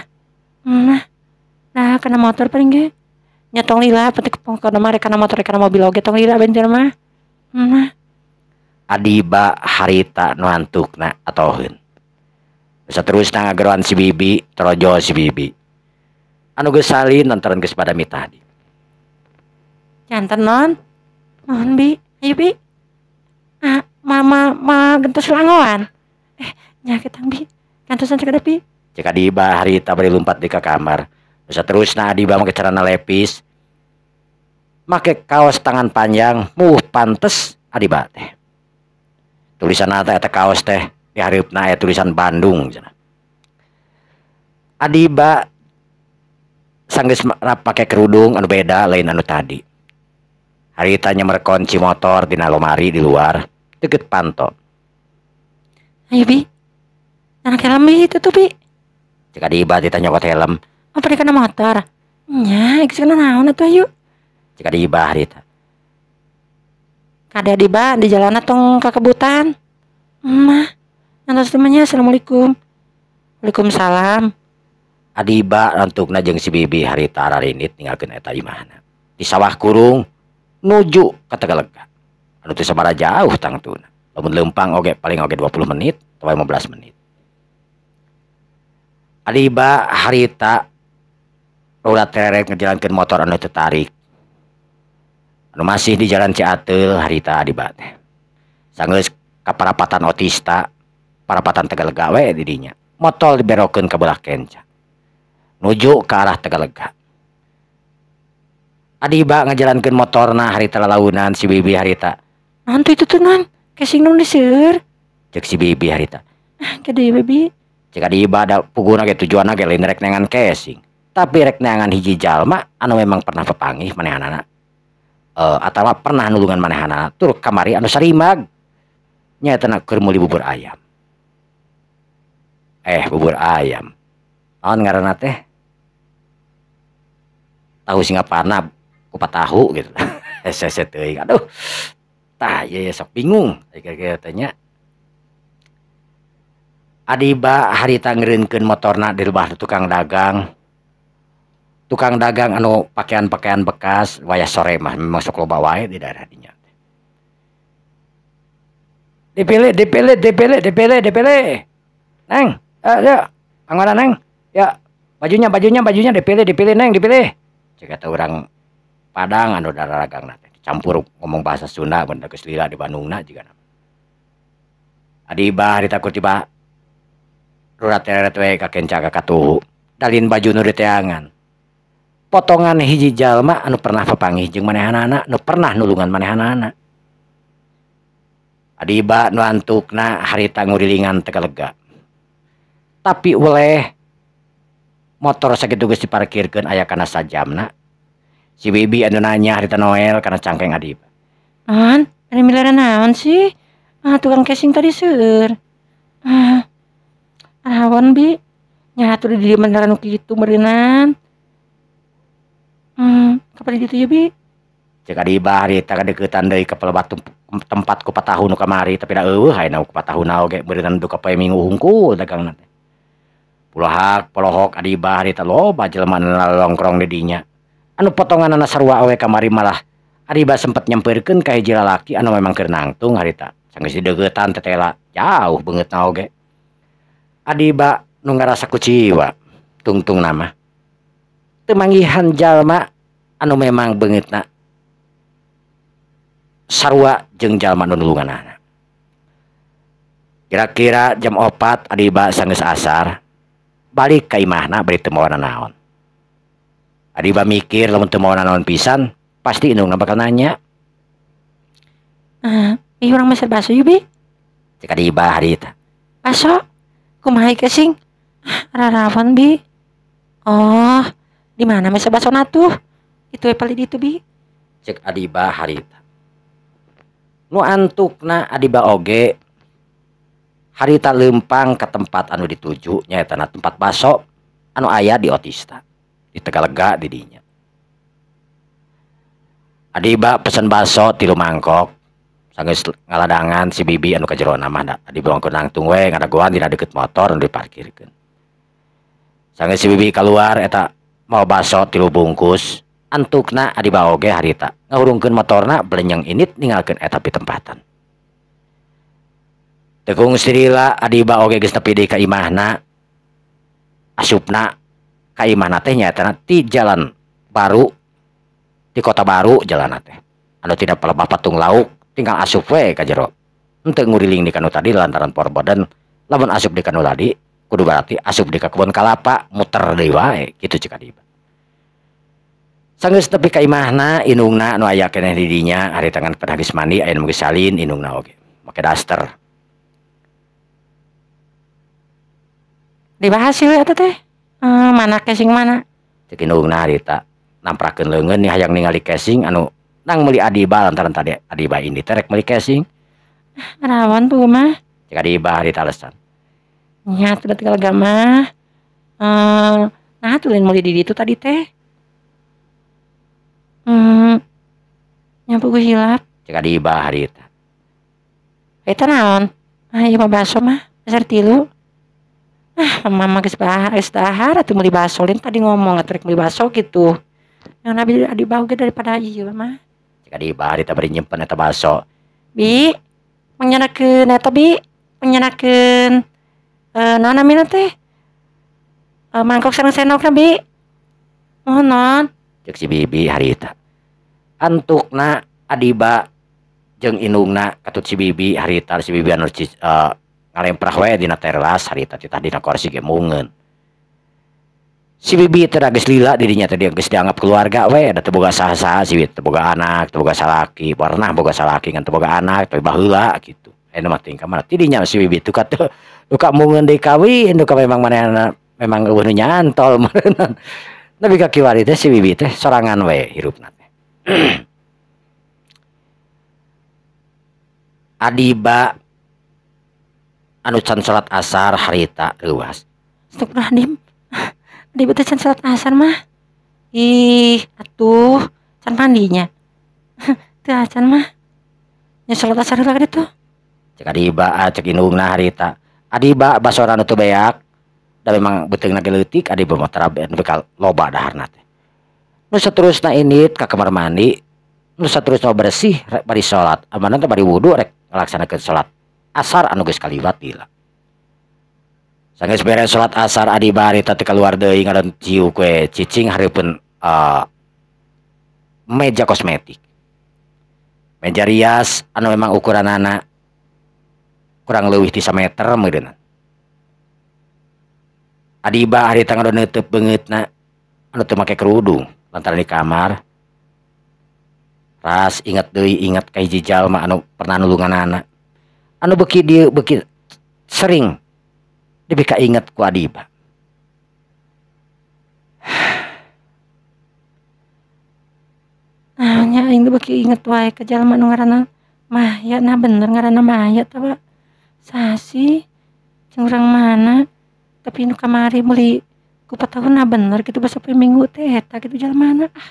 Nah, nah kana motor paling ge. Nya tong lila penting pokona mah rek kana motor rek kana mobil oge tong lila bentir mah. Nah. Adiba harita nu antukna atoheun. Saterusna ngageroan si Bibi, torojol si Bibi. Anu geus salin lantaran geus pada mitah di. Janten non. Mohon Bi, ayo Bi. Ah, mama ma gentos langoan. Nya ketang Bi. Gantosan sakedap Bi. Cek Adiba harita bari lumpat di ka kamar. Saterusna Adiba make celana lepis. Make kaos tangan panjang, muh pantes Adiba teh. Tulisan teh eta kaos teh di hareupna aya tulisan Bandung cenah. Adiba sanggeus pake kerudung anu beda lain anu tadi. Harita nyemer kunci motor dina lomari di luar, deket panto. Ayo Bi, anak helm Bi itu tuh Bi. Cek Adiba ditanya nyokot helm. Oh pada kena motor? Nya, geus kena naon atuh ayo. Cek Adiba harita. Kade Adiba di jalan tong kakebutan. Mah, ngantos temannya. Assalamualaikum. Waalaikumsalam. Adiba rantukna jeung si Bibi harita ararinit ninggalkeun eta imahna. Di sawah kurung nuju ka Tegalega. Anu teu sabaraha jauh tangtuna. Lamun leumpang oge paling oge 20 menit atau 15 menit. Adiba harita ulah terek ngejalankeun motor anu teu tarik. Anu masih di jalan Ciateul harita Adiba teh. Sanggeus ka parapatan Otista, parapatan Tegalega we di dinya. Motor diberokeun ka belah kenca. Nuju ke arah Tegalega. Adiba ngajalankeun motorna harita lalaunan si Bibi harita. Naon tuh itu tuh non? Casing non diseur. Cek si Bibi harita. Ah, gede Bibi. Cek Adiba da puguna ge tujuanna ge lain rek neangan casing. Tapi rek neangan hiji jalma anu memang pernah pepanggih manehanana. Atawa pernah nulungan manehanana tur kamari anu sarimag. Nyaeta na keur meuli bubur ayam. Bubur ayam. Naon ngaranna teh? Tahu Singaparna kupat tahu gitu. Hese teuing. Aduh. Tah ieu sok bingung kira-kira teh nya. Adiba harita ngeureunkeun motorna di lebah tukang dagang. Tukang dagang anu pakaian-pakaian bekas wayah sore mah memang sok loba wae di daerah dinya. Dipilih, dipilih, dipilih, dipilih, dipilih. Neng, ya, anggota neng. Ya, bajunya, bajunya, bajunya dipilih, dipilih neng, dipilih. Cek kata orang Padang anu daragangna teh campur ngomong bahasa Sunda mun geus lila di Bandungna jiga. Adiba harita kur tiba rurat teret we ka kenca ka katuhu. Dalin baju nu diteangan. Potongan hiji jalma anu pernah papanggih jeung manehanana, nu pernah nulungan manehanana. Adiba nu antukna harita ngurilingan Tegalega. Tapi uleh motor sakitu geus diparkirkeun aya kana sajamna. Si Bibi anu nanya harita Noel kana cangkeng Adiba. Non, ari milaran naon sih? Ah, tukang casing tadi seueur. Ah, awan Bi. Nya atuh di dieu beneran nu kitu meureunan. Kapan ditu ya Bi? Cek Adiba harita kadeuketan deui ka pelebatu tempat kupat tahu nu kamari tapi da eueuh ayeuna kupat tahuna oge meureunnan duka poe Minggu hungkul dagangna teh. Pulohak polohok Adiba harita loba jelema nu nongkrong di dinya. Anu potonganana sarua we kamari malah Adiba sempet nyampeurkeun ka hiji lalaki anu memang keur nangtung harita. Sanggeus dideuketan tetela jauh beungeutna oge. Adiba nu ngarasa kuciwa tungtung nama. Teu manggihan jalma anu memang beungeutna sarua jeung jalma nu nulunganana. Kira-kira jam 4 Adiba sanggeus asar balik ka imahna bari teu mawa nanaon. Adiba mikir lamun teu mawa nanaon pisan pasti indungna bakal nanya. Ih urang meser baso yeuh Bi. Cek Adiba harita. Baso? Kumaha casing? Rarawan Bi. Oh, di mana meser basona tuh? Itu we paling ditu Bi. Cek Adiba harita. Nu antukna Adiba oge harita leumpang ka tempat anu dituju nyaeta na tempat baso anu aya di Otista di Tegalega di dinya. Adiba pesen baso 3 mangkok. Sanggeus ngaladangan si bibi anu ka jerona mah da. Adiba mangkon nangtung we ngadagoan dina deukeut motor anu diparkirkeun. Sanggeus si bibi kaluar eta mau baso 3 bungkus. Antukna Adiba oge harita ngahurungkeun motorna belenyeng init ninggalkeun eta pitempatan. Tekung sirila Adiba oge geus nepi deui ka imahna. Asupna ka imahna teh nyaetana ti jalan baru di kota baru jalanna teh. Anu tina palebah patung lauk tinggal asup we ka jero. Henteu nguriling di kanu tadi lantaran porboden lamun asup di kanu tadi kudu berarti asup di ka kebon kalapa muter deui wae kitu cek Adiba. Sanggeus nepi ka imahna indungna nu aya keneh di dinya ari tangan pada geus mandi aya nu geus salin indungna oge make daster. Dibahas sih eta teh. Mana casing mana? Cek indungna harita namprakeun leungeun nih hayang ningali casing anu nang meuli Adiba lantaran tadi Adiba ini teh rek meuli casing. Rawan tuh mah. Cek Adiba harita alasan. Nya teu tinggal gamah. Nah tuh lain meuli di ditu tadi teh. Nyampu gue hilap. Cek Adiba harita. Eta naon? Ah ieu mah baso mah, dasar 3. Ah mama geus geus dahar atuh meuli baso lain tadi ngomong atuh rek meuli baso kitu. Yang nabi Adiba oge daripada ieu mah. Cek Adiba harita bari nyimpen eta baso. Bi, mangnyanakeun eta bi, mangnyanakeun naon namina teh? Mangkok sareng sendokna bi. Mohon non. Cek si bibi harita. Antukna Adiba jeung indungna katut si bibi harita si bibi anu ngalemprah we dina teras harita titah dina kursi ge mungeun. Si bibi teh geus lila di dinya teh geus dianggap keluarga we da teu boga saha-saha si bibi teu boga anak, teu boga salaki, pernah boga salaki ngan teu boga anak tapi baheula kitu. Ayeuna mah tingkah mana ti dinya si bibi teu ka teu duka mungeun deui kawin duka memang manehna memang eueuh nu nyantol meureunna. Nepi ka kiwari teh si bibi teh sorangan we hirupna teh. Adiba anu can salat asar harita leuwas. Astagfirullahaladzim. Adiba teh can salat asar mah. Ih, atuh can mandinya. Teu acan mah. Nya salat asar heula ka ditu. Cek Adiba, cek indungna harita. Adiba basora nu teu beak. Da memang beuteungna ge leutik Adiba mah tara nepi ka loba daharna teh. Nu saterusna indit ka kamar mandi, nu saterusna bersih rek bari salat, amanna teh bari wudu rek ngalaksanakeun salat asar anu geus kaliwat lila. Sanggeus beres salat asar Adiba harita teh kaluar deui ngadon ciuk we cicing hareupeun meja kosmetik. Meja rias anu memang ukuranana kurang leuwih ti sameter meureunna. Adiba harita ngadon neuteub beungeutna anu teu make kerudung lantaran di kamar. Ras inget deui inget ka hiji jalma anu pernah nulunganana. Anu beuki dieu beuki sering dipika inget ku Adiba. Nah, nya aing teh beuki inget wae ka jalma nu ngaranna Maya, nah bener ngaranna Maya teh Pak. Saha sih? Jeung urang mana? Tapi nu kamari meuli kupat tahu nah bener kitu basa poe Minggu teh eta kitu jalmana. Ah.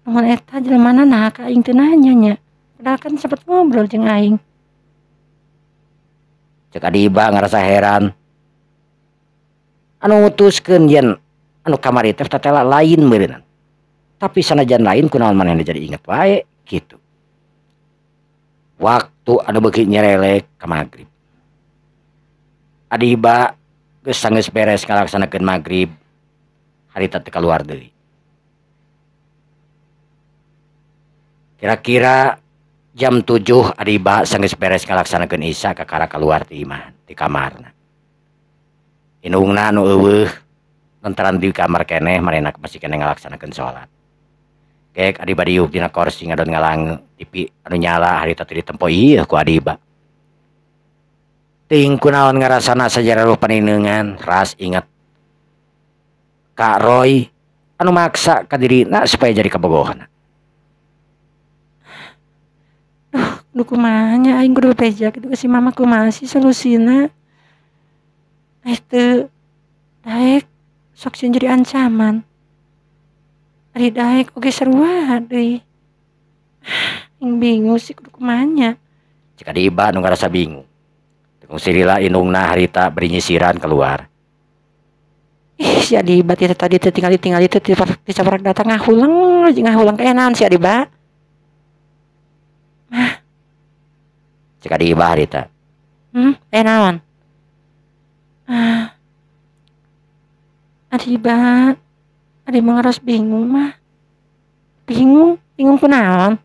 Lamun eta jelmana nah ka aing teu nanya nya. Padahal kan sempet ngobrol jeung aing. Cek Adiba ngarasa heran. Anu ngutuskeun yen anu kamari teh tetela lain meureunna. Tapi sanajan lain kunaon manehna jadi inget wae kitu. Waktu anu beuki nyerelek ka magrib. Adiba geus sanggeus beres ngalaksanakeun magrib harita teh kaluar deui. Kira-kira jam 7 Adiba sanggeus beres ngalaksanakeun isya kakara kaluar ti imah ti kamarna. Indungna anu eueuh lantaran di kamar keneh manehna masih keneh ngalaksanakeun salat. Gek Adiba diuk dina kursi ngadon ngalange TV anu nyala harita teh ditempo ieu ku Adiba. Ting kunaon ngarasana sajarah panineungan ras inget Kak Roy anu maksa ka dirina supaya jadi kabogohna. Duh, duh kumaha nya aing kudu bebeja kitu ka si mama kumaha sih solusina. Teu daek sok sieun jadi ancaman. Ari daek oge sarua deui. Aing bingung sih kudu kumaha nya. Cek Adiba nu ngarasa bingung. Teu silila indungna harita bari nyisiran keluar. Ih, si Adiba teh tadi teh tingali-tingali teh ti sabarak datang ngahuleng, ngahuleng kayak naon si Adiba? Mah. Cek Adiba harita. Naon? Ah. Adiba, Adiba ngaros bingung mah. Bingung, bingung kunaon?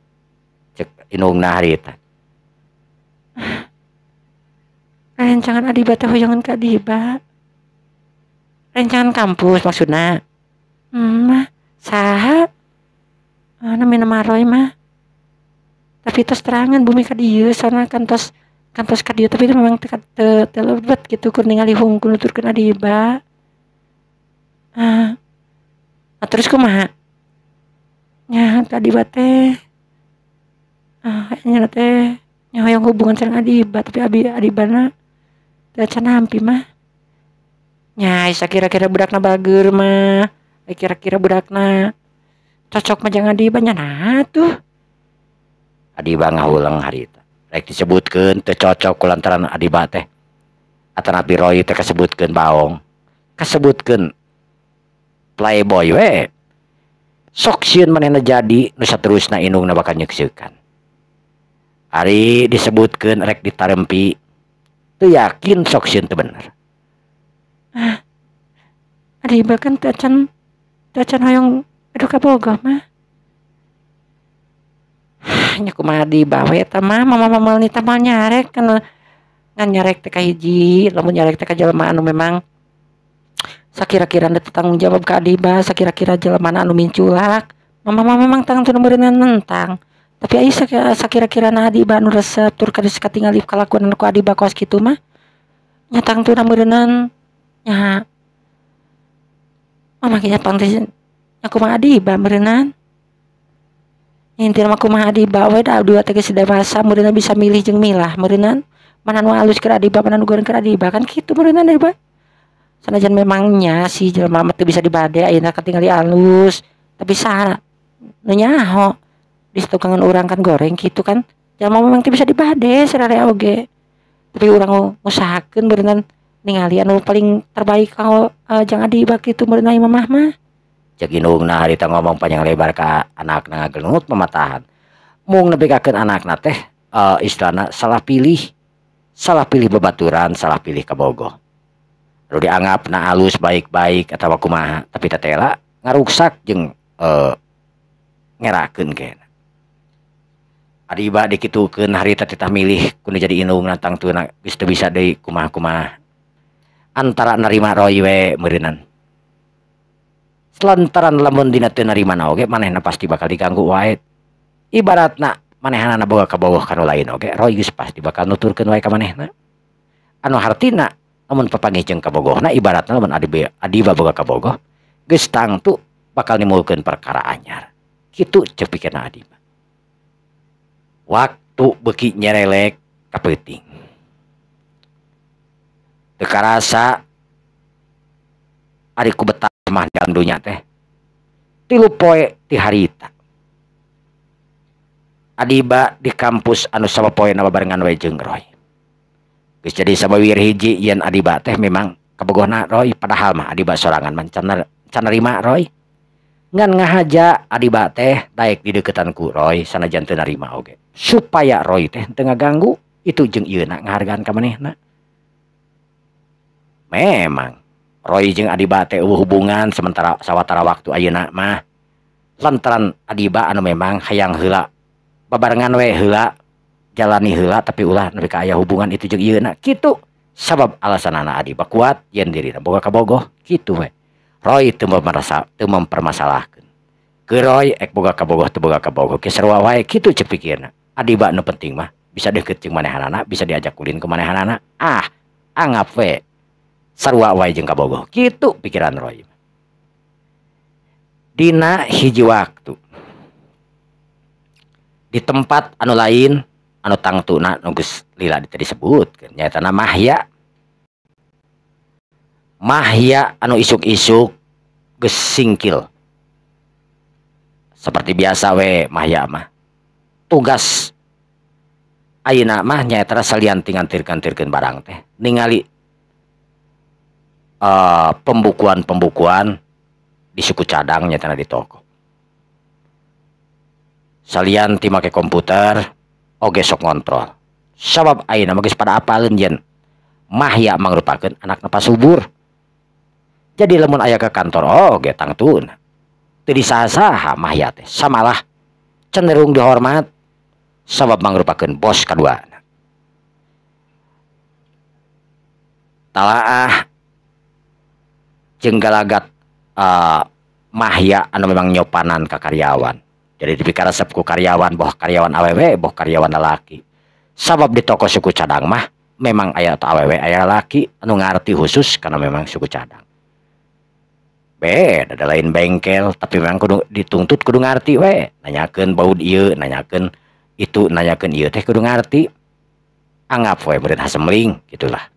Cek indungna harita. Rencangan Adiba teh hoyongan ka Adiba. Rencangan kampus maksudna. Mah, saha? Namina Maroy mah. Tapi tos terangan bumi ka dieu sana kantos kantos ka dieu tapi itu memang teu teu lebet gitu kur ningali hungkul nuturkeun Adiba. Ah. Nah, terus kumaha? Nya ka Adiba teh nya teh nya hoyong hubungan sareng Adiba tapi abi Adibana teu acan nampi mah. Nya sakira-kira budakna bageur mah, kira-kira budakna cocok mah jeung Adiba nya nah tuh. Adiba ngahuleng harita. Rek disebutkeun teu cocok kulantaran Adiba teh. Atanapi Roy teh kasebutkeun baong. Kasebutkeun playboy we. Sok sieun manehna jadi nu saterusna indungna bakal nyekseukan. Ari disebutkeun rek ditarempi teu yakin sok sieun teu bener. Ah. Adiba kan teu acan hoyong aduh kabogoh mah. Nya kumaha Adiba we eta mah mama-mama nita mah nyarek kan ngan nyarek teh ka hiji lamun nyarek teh ka jelema anu memang sakira-kira teu tanggung jawab ka Adiba, sakira-kira jelema anu minculak. Mama memang tangtu meureunna nentang. Tapi ai sakira-kira na Adiba anu resep tur kadis katingali kalakuan ku Adiba kos kitu mah nya tangtuna meureunnan nya mama nya pangteh nya kumaha Adiba meureunnan. Intina mah kumaha Adiba we da Adiba teh geus dewasa meureunna bisa milih jeung milah meureunnan. Mana nu alus keur Adiba, mana nu goreng keur Adiba kan kitu meureunnan Adiba. Sanajan memangnya si jelema mah teu bisa dibade ayeuna katingali alus, tapi saha nu nyaho di tukangan urang kan goreng kitu kan. Jelema memang teu bisa dibade sararea oge. Tapi urang ngusahakeun meureunnan ningali anu paling terbaik kanggo jang Adiba kitu meureunna mamah mah. Cek indungna harita ngomong panjang lebar ka anakna ngagelut mamatahan. Mung nepikakeun anakna teh istilahna salah pilih babaturan, salah pilih kabogoh. Lalu dianggap na alus baik-baik atawa kumaha, tapi tetela ngaruksak jeung ngerakeun kena. Adiba dikitukeun harita titah milih kudu jadi indungna tangtuna geus teu bisa deui kumaha-kumaha. Antara narima Roy we meureunnan. Lantaran lamun dina teu narima na oge manehna pasti bakal diganggu wae. Ibaratna manehanana boga kabogoh ka nu lain oge Roy geus pasti bakal nuturkeun wae ka manehna. Anu hartina lamun papanggih jeung kabogohna ibaratna lamun Adiba boga kabogoh geus tangtu bakal nimbulkeun perkara anyar. Kitu ceuk pikirna Adiba. Waktu beuki nyerelek ka peuting. Teu karasa ari ku betah mah dalam dunya teh 3 poe ti harita. Adiba di kampus anu sapopoena babarengan we jeung Roy. Geus jadi sabawir hiji yen Adiba teh memang kabogohna Roy, padahal mah Adiba sorangan mah can narima Roy. Ngan ngahaja Adiba teh daek dideukeutan ku Roy sanajan teu narima oge. Supaya Roy teh teu ngaganggu itu jeung ieuna ngahargaan ka manehna. Memang Roy jeung Adiba teh eueuh hubungan sementara sawatara waktu ayeuna mah lantaran Adiba anu memang hayang heula babarengan we heula jalani heula tapi ulah nepi ka aya hubungan itu jeung ieuna kitu sabab alasanana Adiba kuat yen dirina boga kabogoh kitu we. Roy teu mempermasalahkeun. Ke Roy ek boga kabogoh teu boga kabogoh ke sarua wae kitu ceuk pikirna. Adiba nu penting mah bisa deukeut jeung manehanana, bisa diajak ulin ku manehanana. Ah, anggap we sarua wae jeung kabogoh kitu pikiran Roy. Dina hiji waktu di tempat anu lain anu tangtuna nu geus lila teu disebutkeun nyaetana Mahya. Mahya anu isuk-isuk geus singkil seperti biasa we Mahya mah. Tugas ayeuna mah nyaeta salian ti ngantir-ngantirkeun barang teh ningali pembukuan-pembukuan di suku cadang nyaeta di toko. Salian ti make komputer oge sok ngontrol. Sabab ayeuna mah geus pada apaleun yen Mahya mangrupakeun anakna Pak Subur. Jadi lamun aya ke kantor oge tangtuna. Teu disaha-saha Mahya teh samalah cenderung dihormat sabab mangrupakeun bos kaduana. Talaah jeung galagat Mahya anu memang nyopanan ka karyawan. Jadi dipikaresep ku karyawan, boh karyawan awewe boh karyawan lalaki. Sabab di toko suku cadang mah memang aya awewe aya lalaki anu ngarti khusus karena memang suku cadang. Beda ada lain bengkel tapi memang kudu dituntut kudu ngarti we, nanyakeun baud ieu, nanyakeun itu, nanyakeun ieu teh kudu ngarti. Anggap we meureun hasemling gitulah.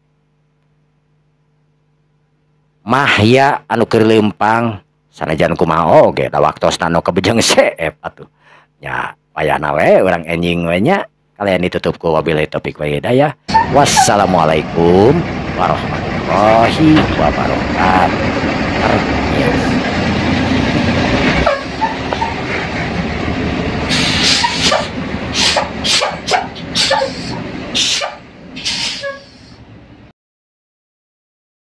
Mahya anu keur leumpang sanajan kumaha oge da waktosna nu kabejeng seep atuh. Nya wayahna we urang enjing we nya. Kalian ditutup ku wabillahi taufik wal hidayah. Wassalamualaikum warahmatullahi wabarakatuh.